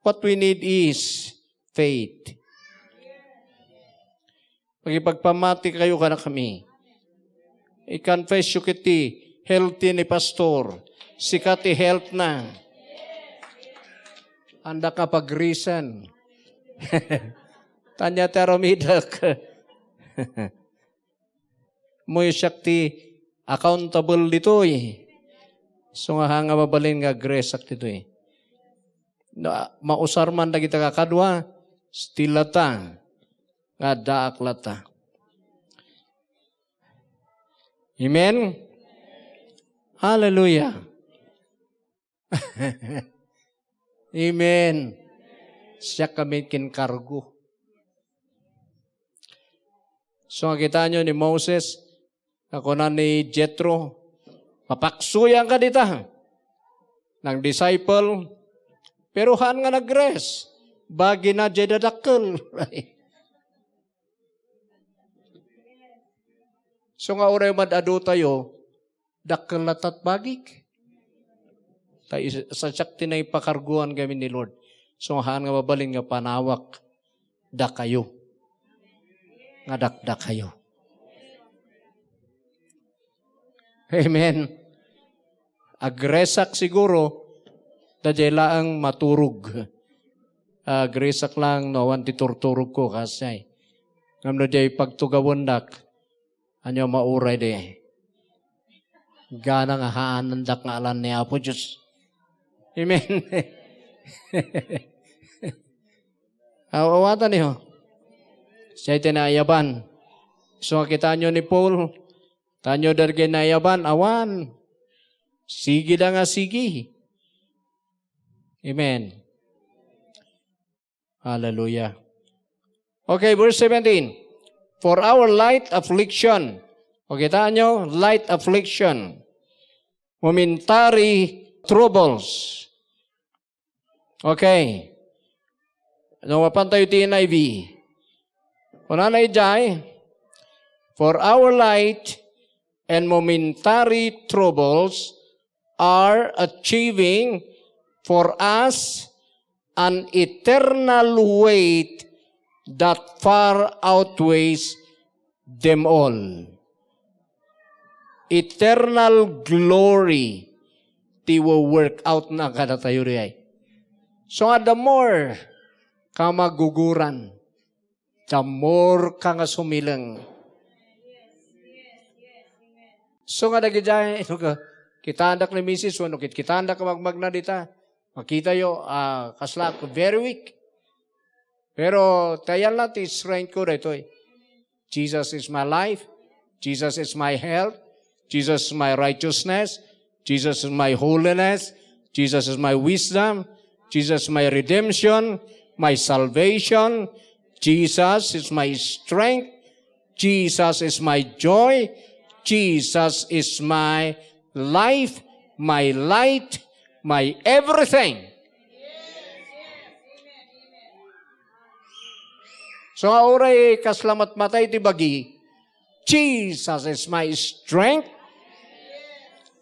what we need is faith. Makipagpamati kayo kada kami. I-confess yo kiti healthy ni pastor. Sika ti health na. Anda ka pag-reason. Tanya ti aramidek. Moy siak ti accountable ditoy. So nga, ha nga mabalin nga agresak ditoy. Na, mausar man dagita kakadua, still latta, nga addaak latta. Amen? Hallelujah. Amen. Siak kami kinkargo. So, nga kitaan nyo ni Moses, nga kuna ni Jethro, "Mapaksuyan ka dita." Nang disciple, pero haan nga nag-rest. Bagi na diay dadakkel. So nga uray mad-adu tayo, dakkel latta ti bagik. Ta is-, sa siak ti naipakarguan kami ni Lord. So, haan nga mabalin nga panawak dakayo. Nga dakdakayo. Amen. Agresak siguro, ta diay laeng maturog. Agresak lang no awan ti turturog ko, kasay. Ngem no diay pagtugawendak, ania mauray di? Gana nga haanendak nga alan ni Apo Dios. Amen. Aw-, awatan niyo. Siya ti naayaban. So, kitaenyo ni Paul, tanyo dargay naayaban, awan. Sige da nga sige. Amen. Hallelujah. Okay, verse seventeen. For our light affliction. O, kitaenyo, light affliction. Momentary troubles. Okay. No, mapan tayo ti N I V. Kunana idiay, "For our light and momentary troubles are achieving for us an eternal weight that far outweighs them all." Eternal glory ti wo-work out na kadatayo diay. So nga, the more ka maguguran, the more ka nga sumileng. So nga, dagidiay, no, ka-, kitaendak ni misis, wenno kit-, kitaendak a magmagna dita, makitayo, ah, kasla, very weak. Pero ti ayanna ti strength ko daytoy. Jesus is my life. Jesus is my health. Jesus is my righteousness. Jesus is my holiness. Jesus is my wisdom. Jesus is my redemption, my salvation. Jesus is my strength. Jesus is my joy. Jesus is my life, my light, my everything. So, nga uray kasla matmatay ti bagi, Jesus is my strength.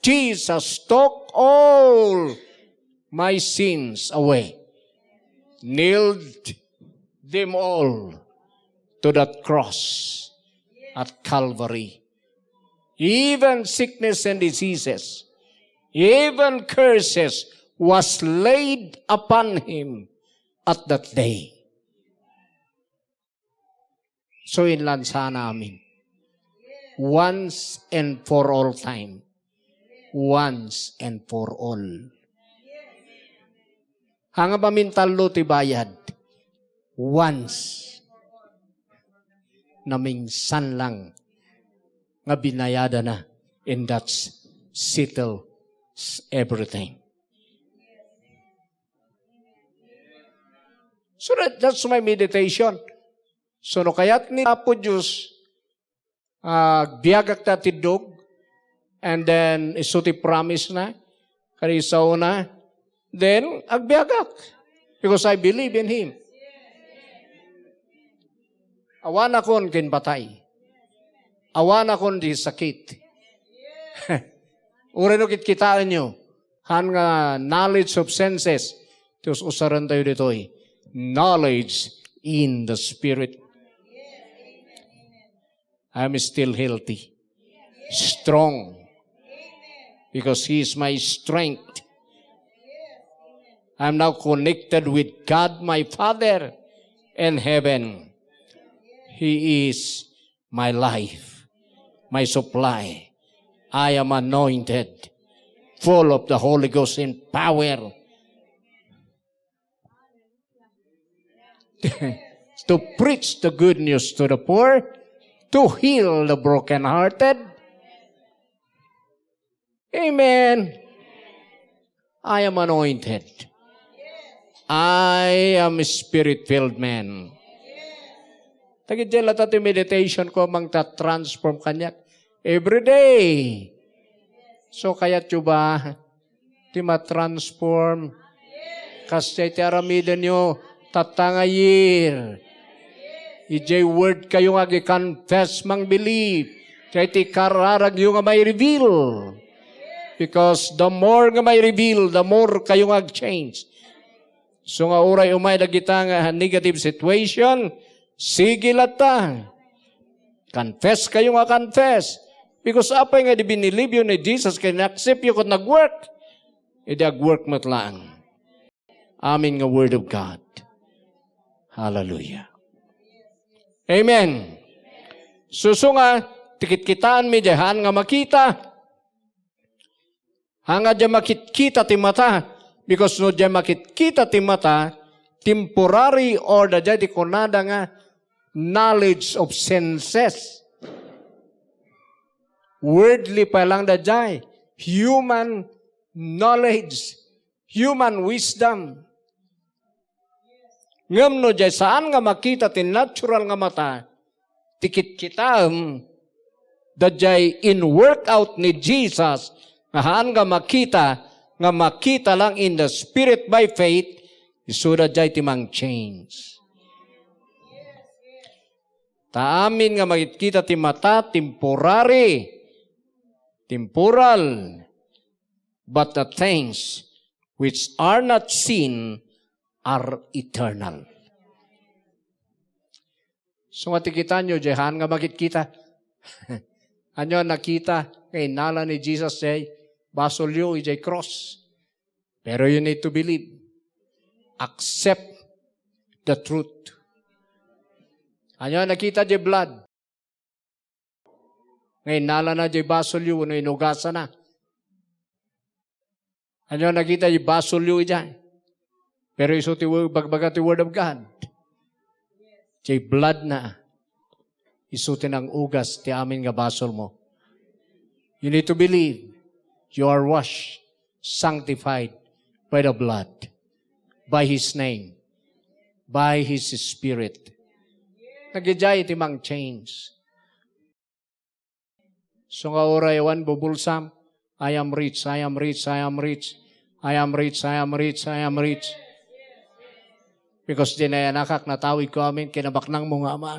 Jesus took all my sins away. Nailed them all to that cross at Calvary. Even sickness and diseases, even curses was laid upon him at that day. So, inlansana amin. Once and for all time. Once and for all. Haan nga mamintallo ti bayad. Once. Naminsan lang nga binayadana, and that's settles everything. So that, that's my meditation. So, no kayat ni Apo Dios, ah, agbiagak ta tiddog, and then isu ti promise na, kadi sao na, then agbiagak. Because I believe in Him. Awanakon ken patay. Awanakon ti sakit. Uray no kitkitaenyo, haan nga knowledge of senses, ti us-usaren tayo ditoy. Knowledge in the Spirit. I'm still healthy, strong, because He is my strength. I'm now connected with God my Father in heaven. He is my life, my supply. I am anointed, full of the Holy Ghost in power. To preach the good news to the poor, to heal the brokenhearted. Amen. I am anointed. I am a spirit-filled man. Dagiti latta ti meditation ko, mangta-transform kaniak every day. So, kayatyo ba ti matransform? Kasdiay ti aramidenyo, tatta nga year. Idiay word kayo nga agi-confess, mang-believe. Diay ti kararagyo nga mai-reveal. Because the more nga mai-reveal, the more kayo nga ag-change. So nga uray umay dagita nga negative situation, sige latta. Confess kayo nga confess. Because apay nga di binilibyo ni Jesus kay na-accept yo ket nag-work, idi ag-work met laeng. Amin nga Word of God. Hallelujah. Amen. Susunga, tikitkitaan mi diay haan nga makita. Haan nga diay makitkita ti mata. Because no diay makitkita ti mata, temporary or da diay ti kunada nga knowledge of senses. Worldly pa lang da diay. Human knowledge. Human wisdom. Ngem no diay saan nga makita ti natural nga mata, ti kitkitaem, da diay in-workout ni Jesus, nga haan nga makita, nga makita lang in the spirit by faith, isu da diay ti mang-change. Ta amin nga makitkita ti mata, temporary, temporal, but the things which are not seen are eternal. So nga ti kitaenyo, diay haan nga makitkita. Ania a nakita nga innala ni Jesus diay, basolyo idiay cross. Pero you need to believe. Accept the truth. Ania a nakita diay blood? Nga innalana diay basolyo wenno inugasana. Ania a nakita diay basolyo idiay? Pero isu ti wo-, bagbaga ti Word of God. Diay blood na. Isu ti nang-ugas ti amin nga basolmo. You need to believe you are washed, sanctified by the blood, by His name, by His Spirit. Dagidiay ti mang-change. So nga uray awan bubulsam, "I am rich, I am rich, I am rich. I am rich, I am rich, I am rich." Because diay nayanakak, natawidko amin, kinabaknangmo nga Ama.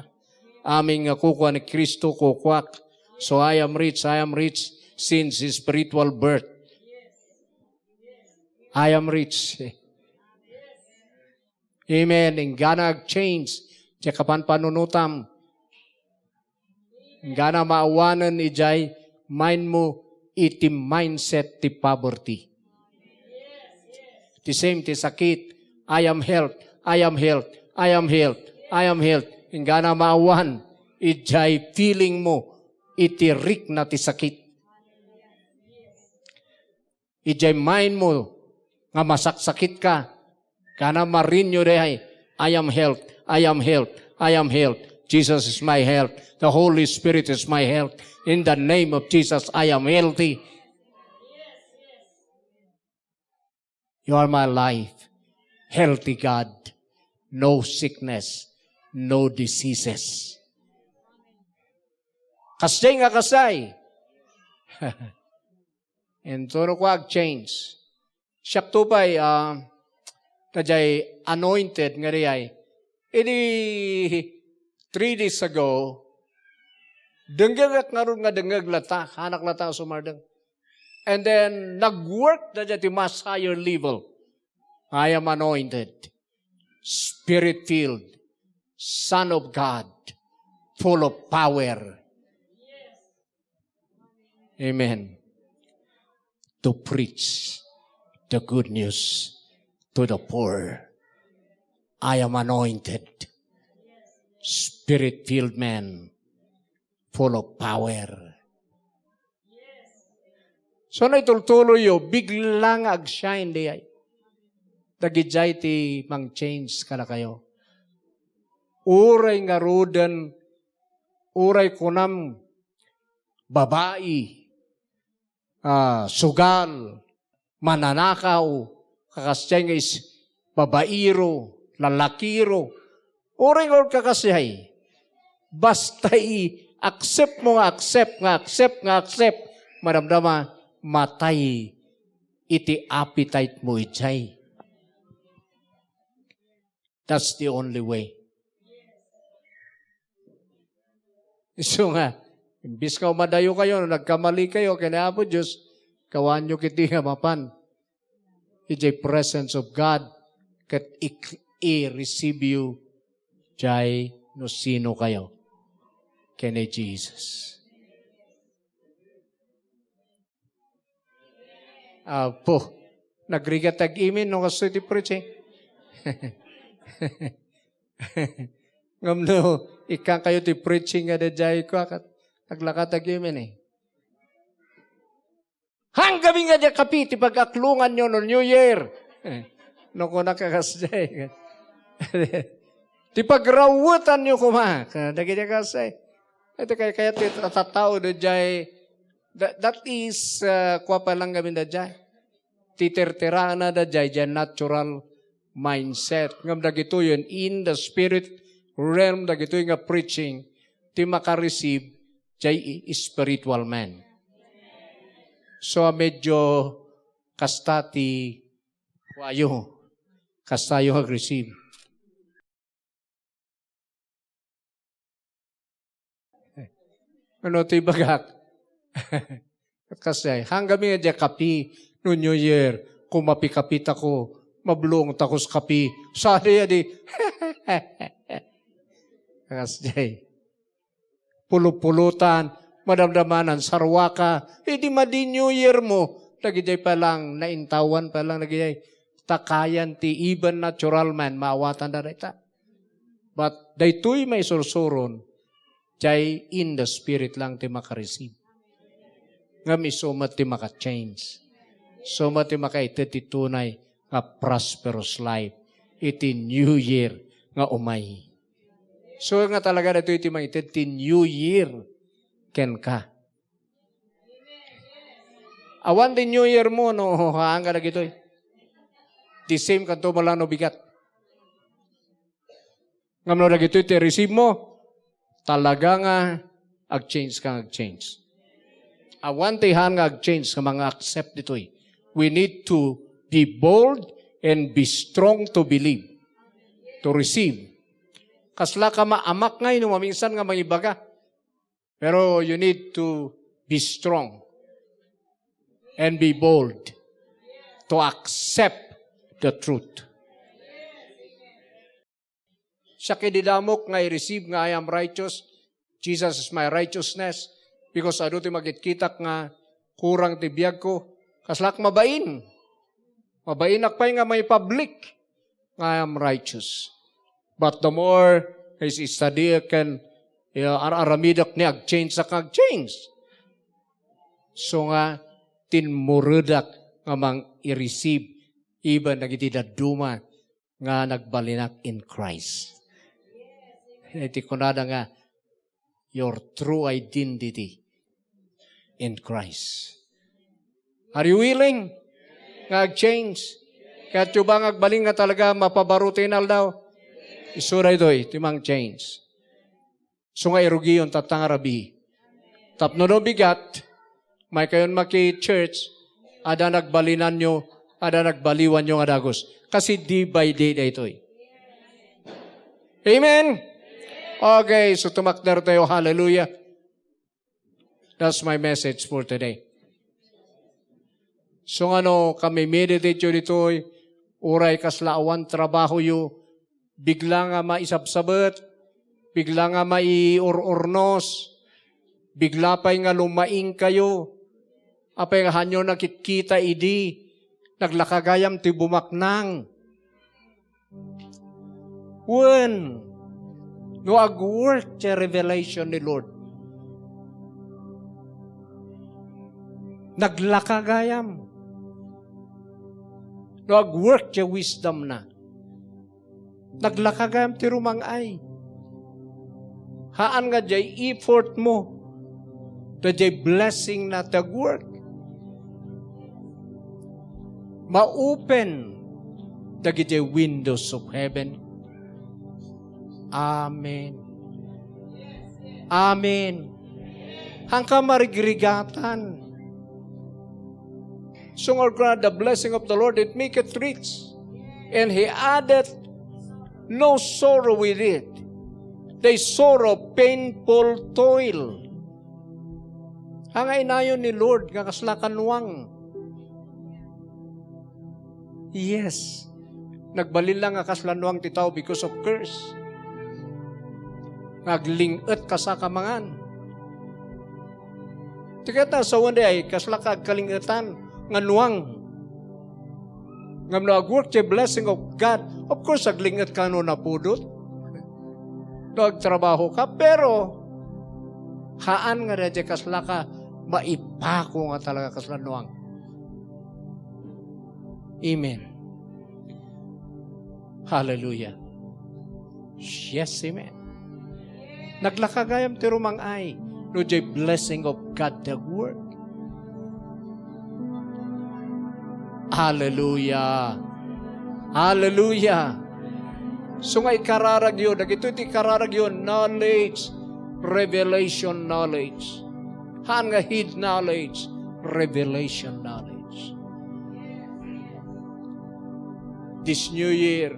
Amin nga kukua ni Cristo, kukuak. So I am rich, I am rich since spiritual birth. I am rich. Amen. Inggana ag-change ti kapanpanunotam. Inggana maawanen idiay mindmo iti mindset ti poverty. Ti same ti sakit, "I am health, I am health, I am health, I am health." Inggana maawan idiay feelingmo iti rikna ti sakit. Idiay mindmo nga masaksakitka, kana ma-renew diay, "I am health, I am health, I am health. Jesus is my health. The Holy Spirit is my health. In the name of Jesus, I am healthy. You are my life. Healthy God. No sickness, no diseases." Kasdiay nga kasdiay. Intono ko ag-change. Siak to pay, ah, kadiay anointed nga diay. Idi three days ago, denggegak ngarud nga dengngeg latta, anak latta a sumardeng. And then, nag-work daydiay ti mas higher level. "I am anointed, spirit-filled, Son of God, full of power." Amen. To preach the good news to the poor. "I am anointed, spirit-filled man, full of power." So, naitultuloyyo, bigla nga ag-shine diay. Dagidiay ti mang-change kadakayo. Uray ngaruden, uray kunam, babai, ah, sugal, mananakaw, kakasdiay nga is-, babairo, lalakiro, uray nga kakasdiay. Basta i-accept mo nga accept, nga accept, nga accept, madamdama, matay iti appetite mo idiay. That's the only way. Isu nga, imbis nga umadayo kayo, no, nagkamali kayo ken Apo Dios, Kawaanyo ketdi nga mapan idiay presence of God ket ik-, i-receive you diay no sino kayo ken ni Jesus. Apo, nagrigat ag-amen no kastoy ti preaching. Ngem no, ikkan kayo ti preaching nga daydiay kua ket naglakat ag-amen eh. Hanggamin nga diay kapi ti pag-aklonganyo no New Year. No, kuna ka kasdiay. Ti pagrawwetanyo koma. Dagiti kasdiay. Iti kay, kaya ti tattao daydiay. That, that is, uh, kua pa lang gamin daydiay. Ti terterana daydiay, diay natural mindset. Ngem dagitoy in the spirit realm, dagitoy nga preaching, ti makareceive jay i-, spiritual man. So, a medyo kasta ti kuayo, kastayo nga receive. Ano ti bagak? Kasi, hanggamin nga diay kapi, no New Year, kumapikapi tako, mablong takos kapi, sadi, adi. Kas diay. Pulupulutan, madamdamanan, sarwaka, idi madi New Year mo, dagidiay pa lang, naintawan pa lang, dagidiay, takayan ti even natural man, maawatan da dayta. But daytoy maisursuron, jay in the spirit lang ti makareceive. Ngem isu met ti maka-change. Isu met ti makaited ti tunay nga prosperous life iti New Year nga umay. So nga talaga daytoy ti maited ti New Year kenka. Awan ti New Year mo no haan ka dagitoy. The same kanto mo lang no bigat. Ngem no dagitoy ti receive mo, talaga nga ag-change ka, ag-change. Awan ti haan nga ag-change nga manga-accept ditoy. We need to be bold and be strong to believe, to receive. Kasla ka maamak ngay no maminsan nga mangibaga. Pero you need to be strong and be bold to accept the truth. Siak idi damok nga i-receive nga I am righteous, Jesus is my righteousness, because adu ti makitkitak nga kurang ti biagko, kaslak mabain. Mabainak pay nga maipublic nga I am righteous. But the more is study ken, you know, ar-aramidek ni ag-change sa kag-change. So nga, tinmuredak nga mang-i-receive even dagiti dadduma nga nagbalinak in Christ. Iti kunada nga, your true identity in Christ. Are you willing nga ag-change? Kayatyo ba nga agbalin nga talaga mapabaro ti inaldaw? Isu daytoy ti mang-change. So nga irugiyon tatta nga rabii. Tapno no bigat, maikayon maki-church, ada nagbalinanyo, ada nagbaliwanyo nga dagus. Kasi day by day daytoy. Amen? Okay, so tumakder tayo. Hallelujah. That's my message for today. So nga no, kami meditate yo ditoy, uray kasla awan trabaho yo, bigla nga maisabsabet, bigla nga maiur-urnos, bigla pay nga lumaing kayo, apay nga hanyo nakitkita idi, naglaka gayam ti bumaknang. Wen, no ag-work ti revelation ni Lord, naglaka gayam. No ag-work ti wisdom na, naglaka gayam ti rumang-ay. Haan nga diay effort mo, ta diay blessing na ti ag-work. Ma-open dagiti windows of heaven. Amen. Amen. Hangka marigrigatan. So nga kunana, "The blessing of the Lord, it maketh rich, and he addeth no sorrow with it." The sorrow, painful toil. Haan nga inayon ni Lord nga kasla kanuang. Yes. Nagbalin la nga kasla nuang ti tao because of curse. Nga agling-et kasa ka mangan. Ti kayat a sawen di ay, kasla ka agkaling-etan nga nuang. Ngem no ag-work ti blessing of God, of course, agling-et ka no napudot. No agtrabaho ka, pero haan nga daydi kasla ka maipako nga talaga kasla nuang. Amen. Hallelujah. Yes, amen. Naglaka gayam ti rumang-ay no diay blessing of God ti agwork. Hallelujah. Hallelujah. So nga ikararagyo, dagitoy ti ikararagyo, knowledge, revelation knowledge. Haan nga head knowledge, revelation knowledge. This new year,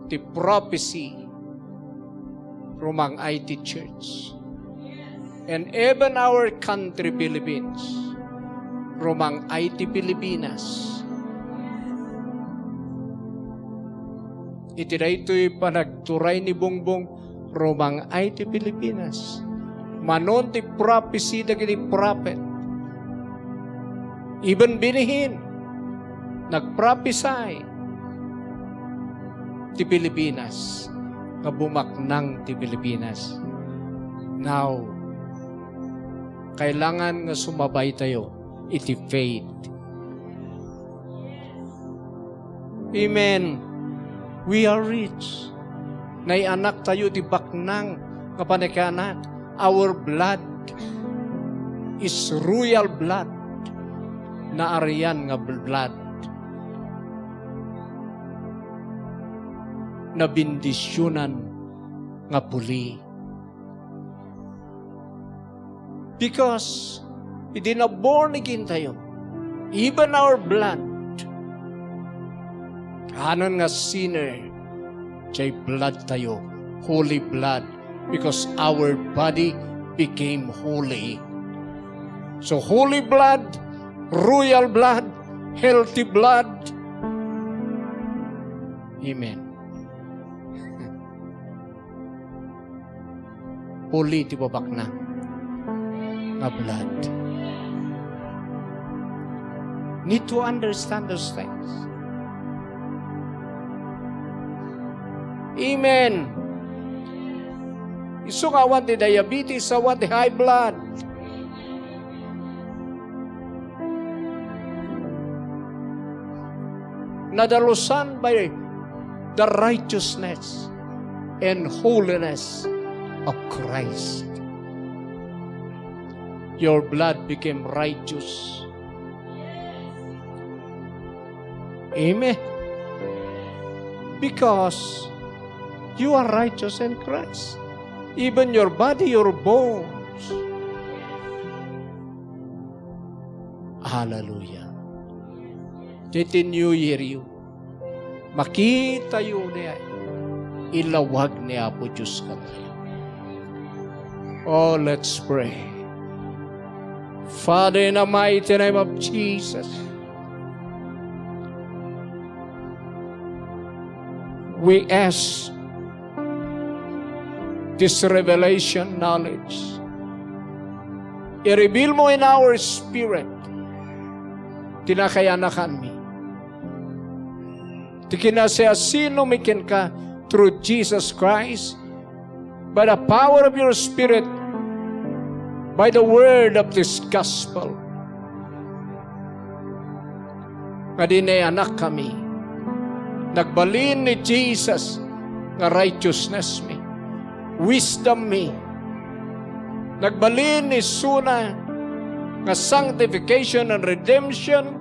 ti prophecy rumang-ay ti church. And even our country, Philippines, rumang-ay ti Pilipinas. Iti daytoy panagturay ni Bongbong, rumang-ay ti Pilipinas. Manon ti prophecy dagiti prophet. Even binihin, nagprophesy ti Pilipinas, nga bumaknang ti Pilipinas. Now, kailangan nga sumabay tayo iti faith. Amen. We are rich. Naianak tayo ti baknang nga panagkaanak. Our blood is royal blood. Naarian nga bl-, blood. Nabindisyunan nga puli. Because idi na born again tayo, even our blood, anan nga sinner, diay blood tayo, holy blood, because our body became holy. So holy blood, royal blood, healthy blood. Amen. Puli ti babaknang nga blood. Need to understand those things. Amen. Isu nga awan ti diabetes, awan ti high blood. Nadalusan by the righteousness and holiness of Christ. Your blood became righteous. Amen. Because you are righteous in Christ. Even your body, your bones. Hallelujah. Iti New Year yu, makitayo ni ilawag ni Apo Dios katayo. Oh, let's pray. Father, in the mighty name of Jesus, we ask this revelation knowledge. I-reveal mo in our spirit ti nakayaanakanmi, ti kinasiasinomi kenka through Jesus Christ, by the power of your Spirit, by the word of this gospel. Nga di naianakkami. Nagbalin ni Jesus nga righteousness mi, wisdom mi. Nagbalin ni isuna nga sanctification and redemption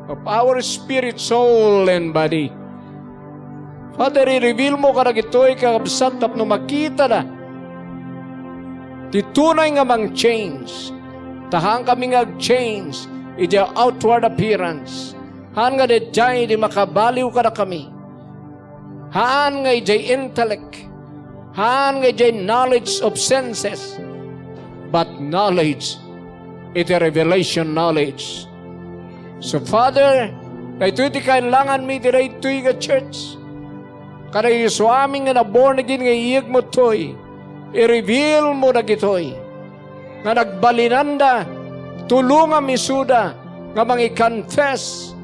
of our spirit, soul, and body. Father, i-reveal mo kadagitoy kakabsat tapno makitada ti tunay nga mang-change. Ta haan kami nga ag-change iti outward appearance. Haan nga daydiay ti makabaliw kadakami. Haan nga idiay intellect. Haan nga idiay knowledge of senses. But knowledge, iti revelation knowledge. So, Father, daytoy ti kailanganmi iti daytoy nga church. Kadagiti amin nga na-born again nga iyegmo toy, i-reveal mo dagitoy nga nagbalinanda, tulongam isuda nga mangi-confess,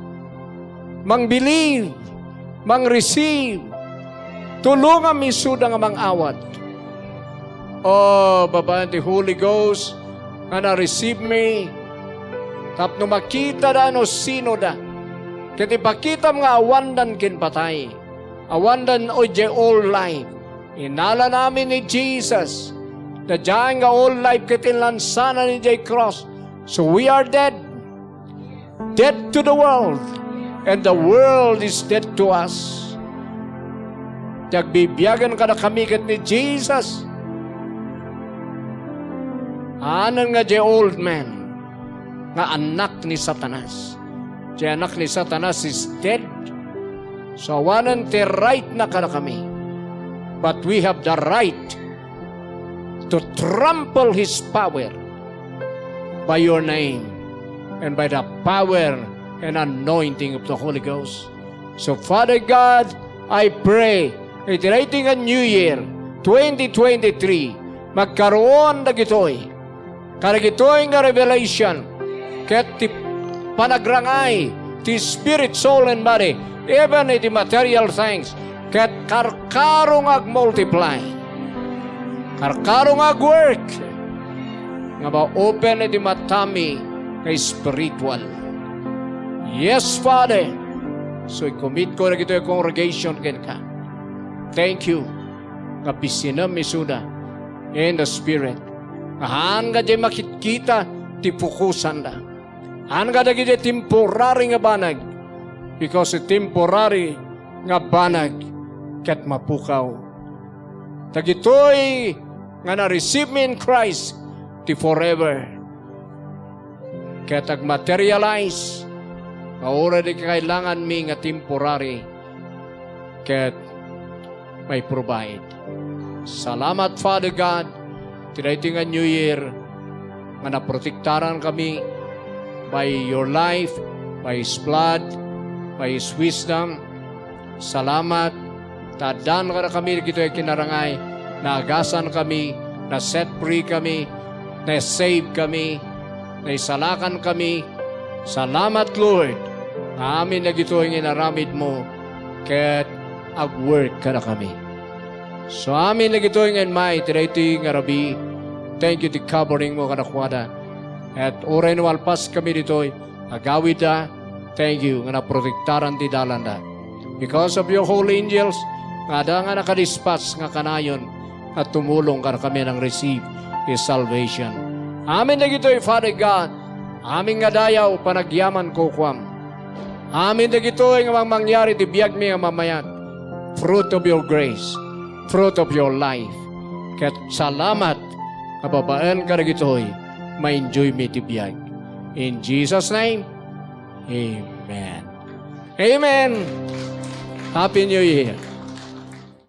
mang-believe, mang-receive. Tulongam isuda nga mang-awat. O, babaen ti Holy Ghost nga na-receive mi, tapno makitada no sinoda. Ket ipakitam nga awandan ken patay. Awandan idiay old life. Inalanamin ni Jesus, daydiay nga old life ket inlansana idiay cross. So we are dead. Dead to the world, and the world is dead to us. Ti agbibiagen kadakami ket ni Jesus, awanen nga diay old man nga anak ni Satanas. Diay anak ni Satanas is dead. So, awanen ti right na kadakami. But we have the right to trample his power by your name and by the power and anointing of the Holy Ghost. So, Father God, I pray, iti daytoy nga New Year twenty twenty-three, magkaroon dagitoy, kadagitoy nga revelation, ket ti panagrangay ti spirit, soul, and body, even iti material things, ket karkaro nga agmultiply. Karkaro nga agwork nga ma-open iti matami nga spiritual. Yes, Father. So, i-commit ko dagitoy congregation kenka. Thank you nga pisinem isuda in the Spirit. Nga haan nga diay makitkita ti pukosanda. Haan nga dagiti temporary nga banag, because ti temporary nga banag ket mapukaw. Dagitoy nga na-receive mi in Christ ti forever. Ket agmaterialize nga uray di kailanganmi nga temporary, ket may provide. Salamat, Father God, ti daytoy nga New Year nga naprotektaran kami by your life, by His blood, by His wisdom. Salamat ta addaan kadakami dagitoy kinarangay, naagasan kami, na-set free kami, na-save kami, naisalakan kami. Salamat, Lord, nga amin dagitoy nga inaramidmo ket agwork kadakami. So, amin dagitoy nga immay ti daytoy nga rabii, thank you ti covering mo kadakuada. Ket uray no malpas kami ditoy, agawidda, thank you nga naprotektaran ti dalanda. Because of your holy angels, nga adda nga nakadispatch nga kanayon nga tumulong kadakami a nang-receive ti salvation. Amin dagitoy, Father God, amin nga dayaw, panagyaman kenkuam. Amin dagitoy nga mangmangyari ti biagmi a mamayat, fruit of your grace, fruit of your life. Ket salamat nga babaen kadagitoy, ma-enjoy mi ti biag. In Jesus' name, amen. Amen. Happy New Year.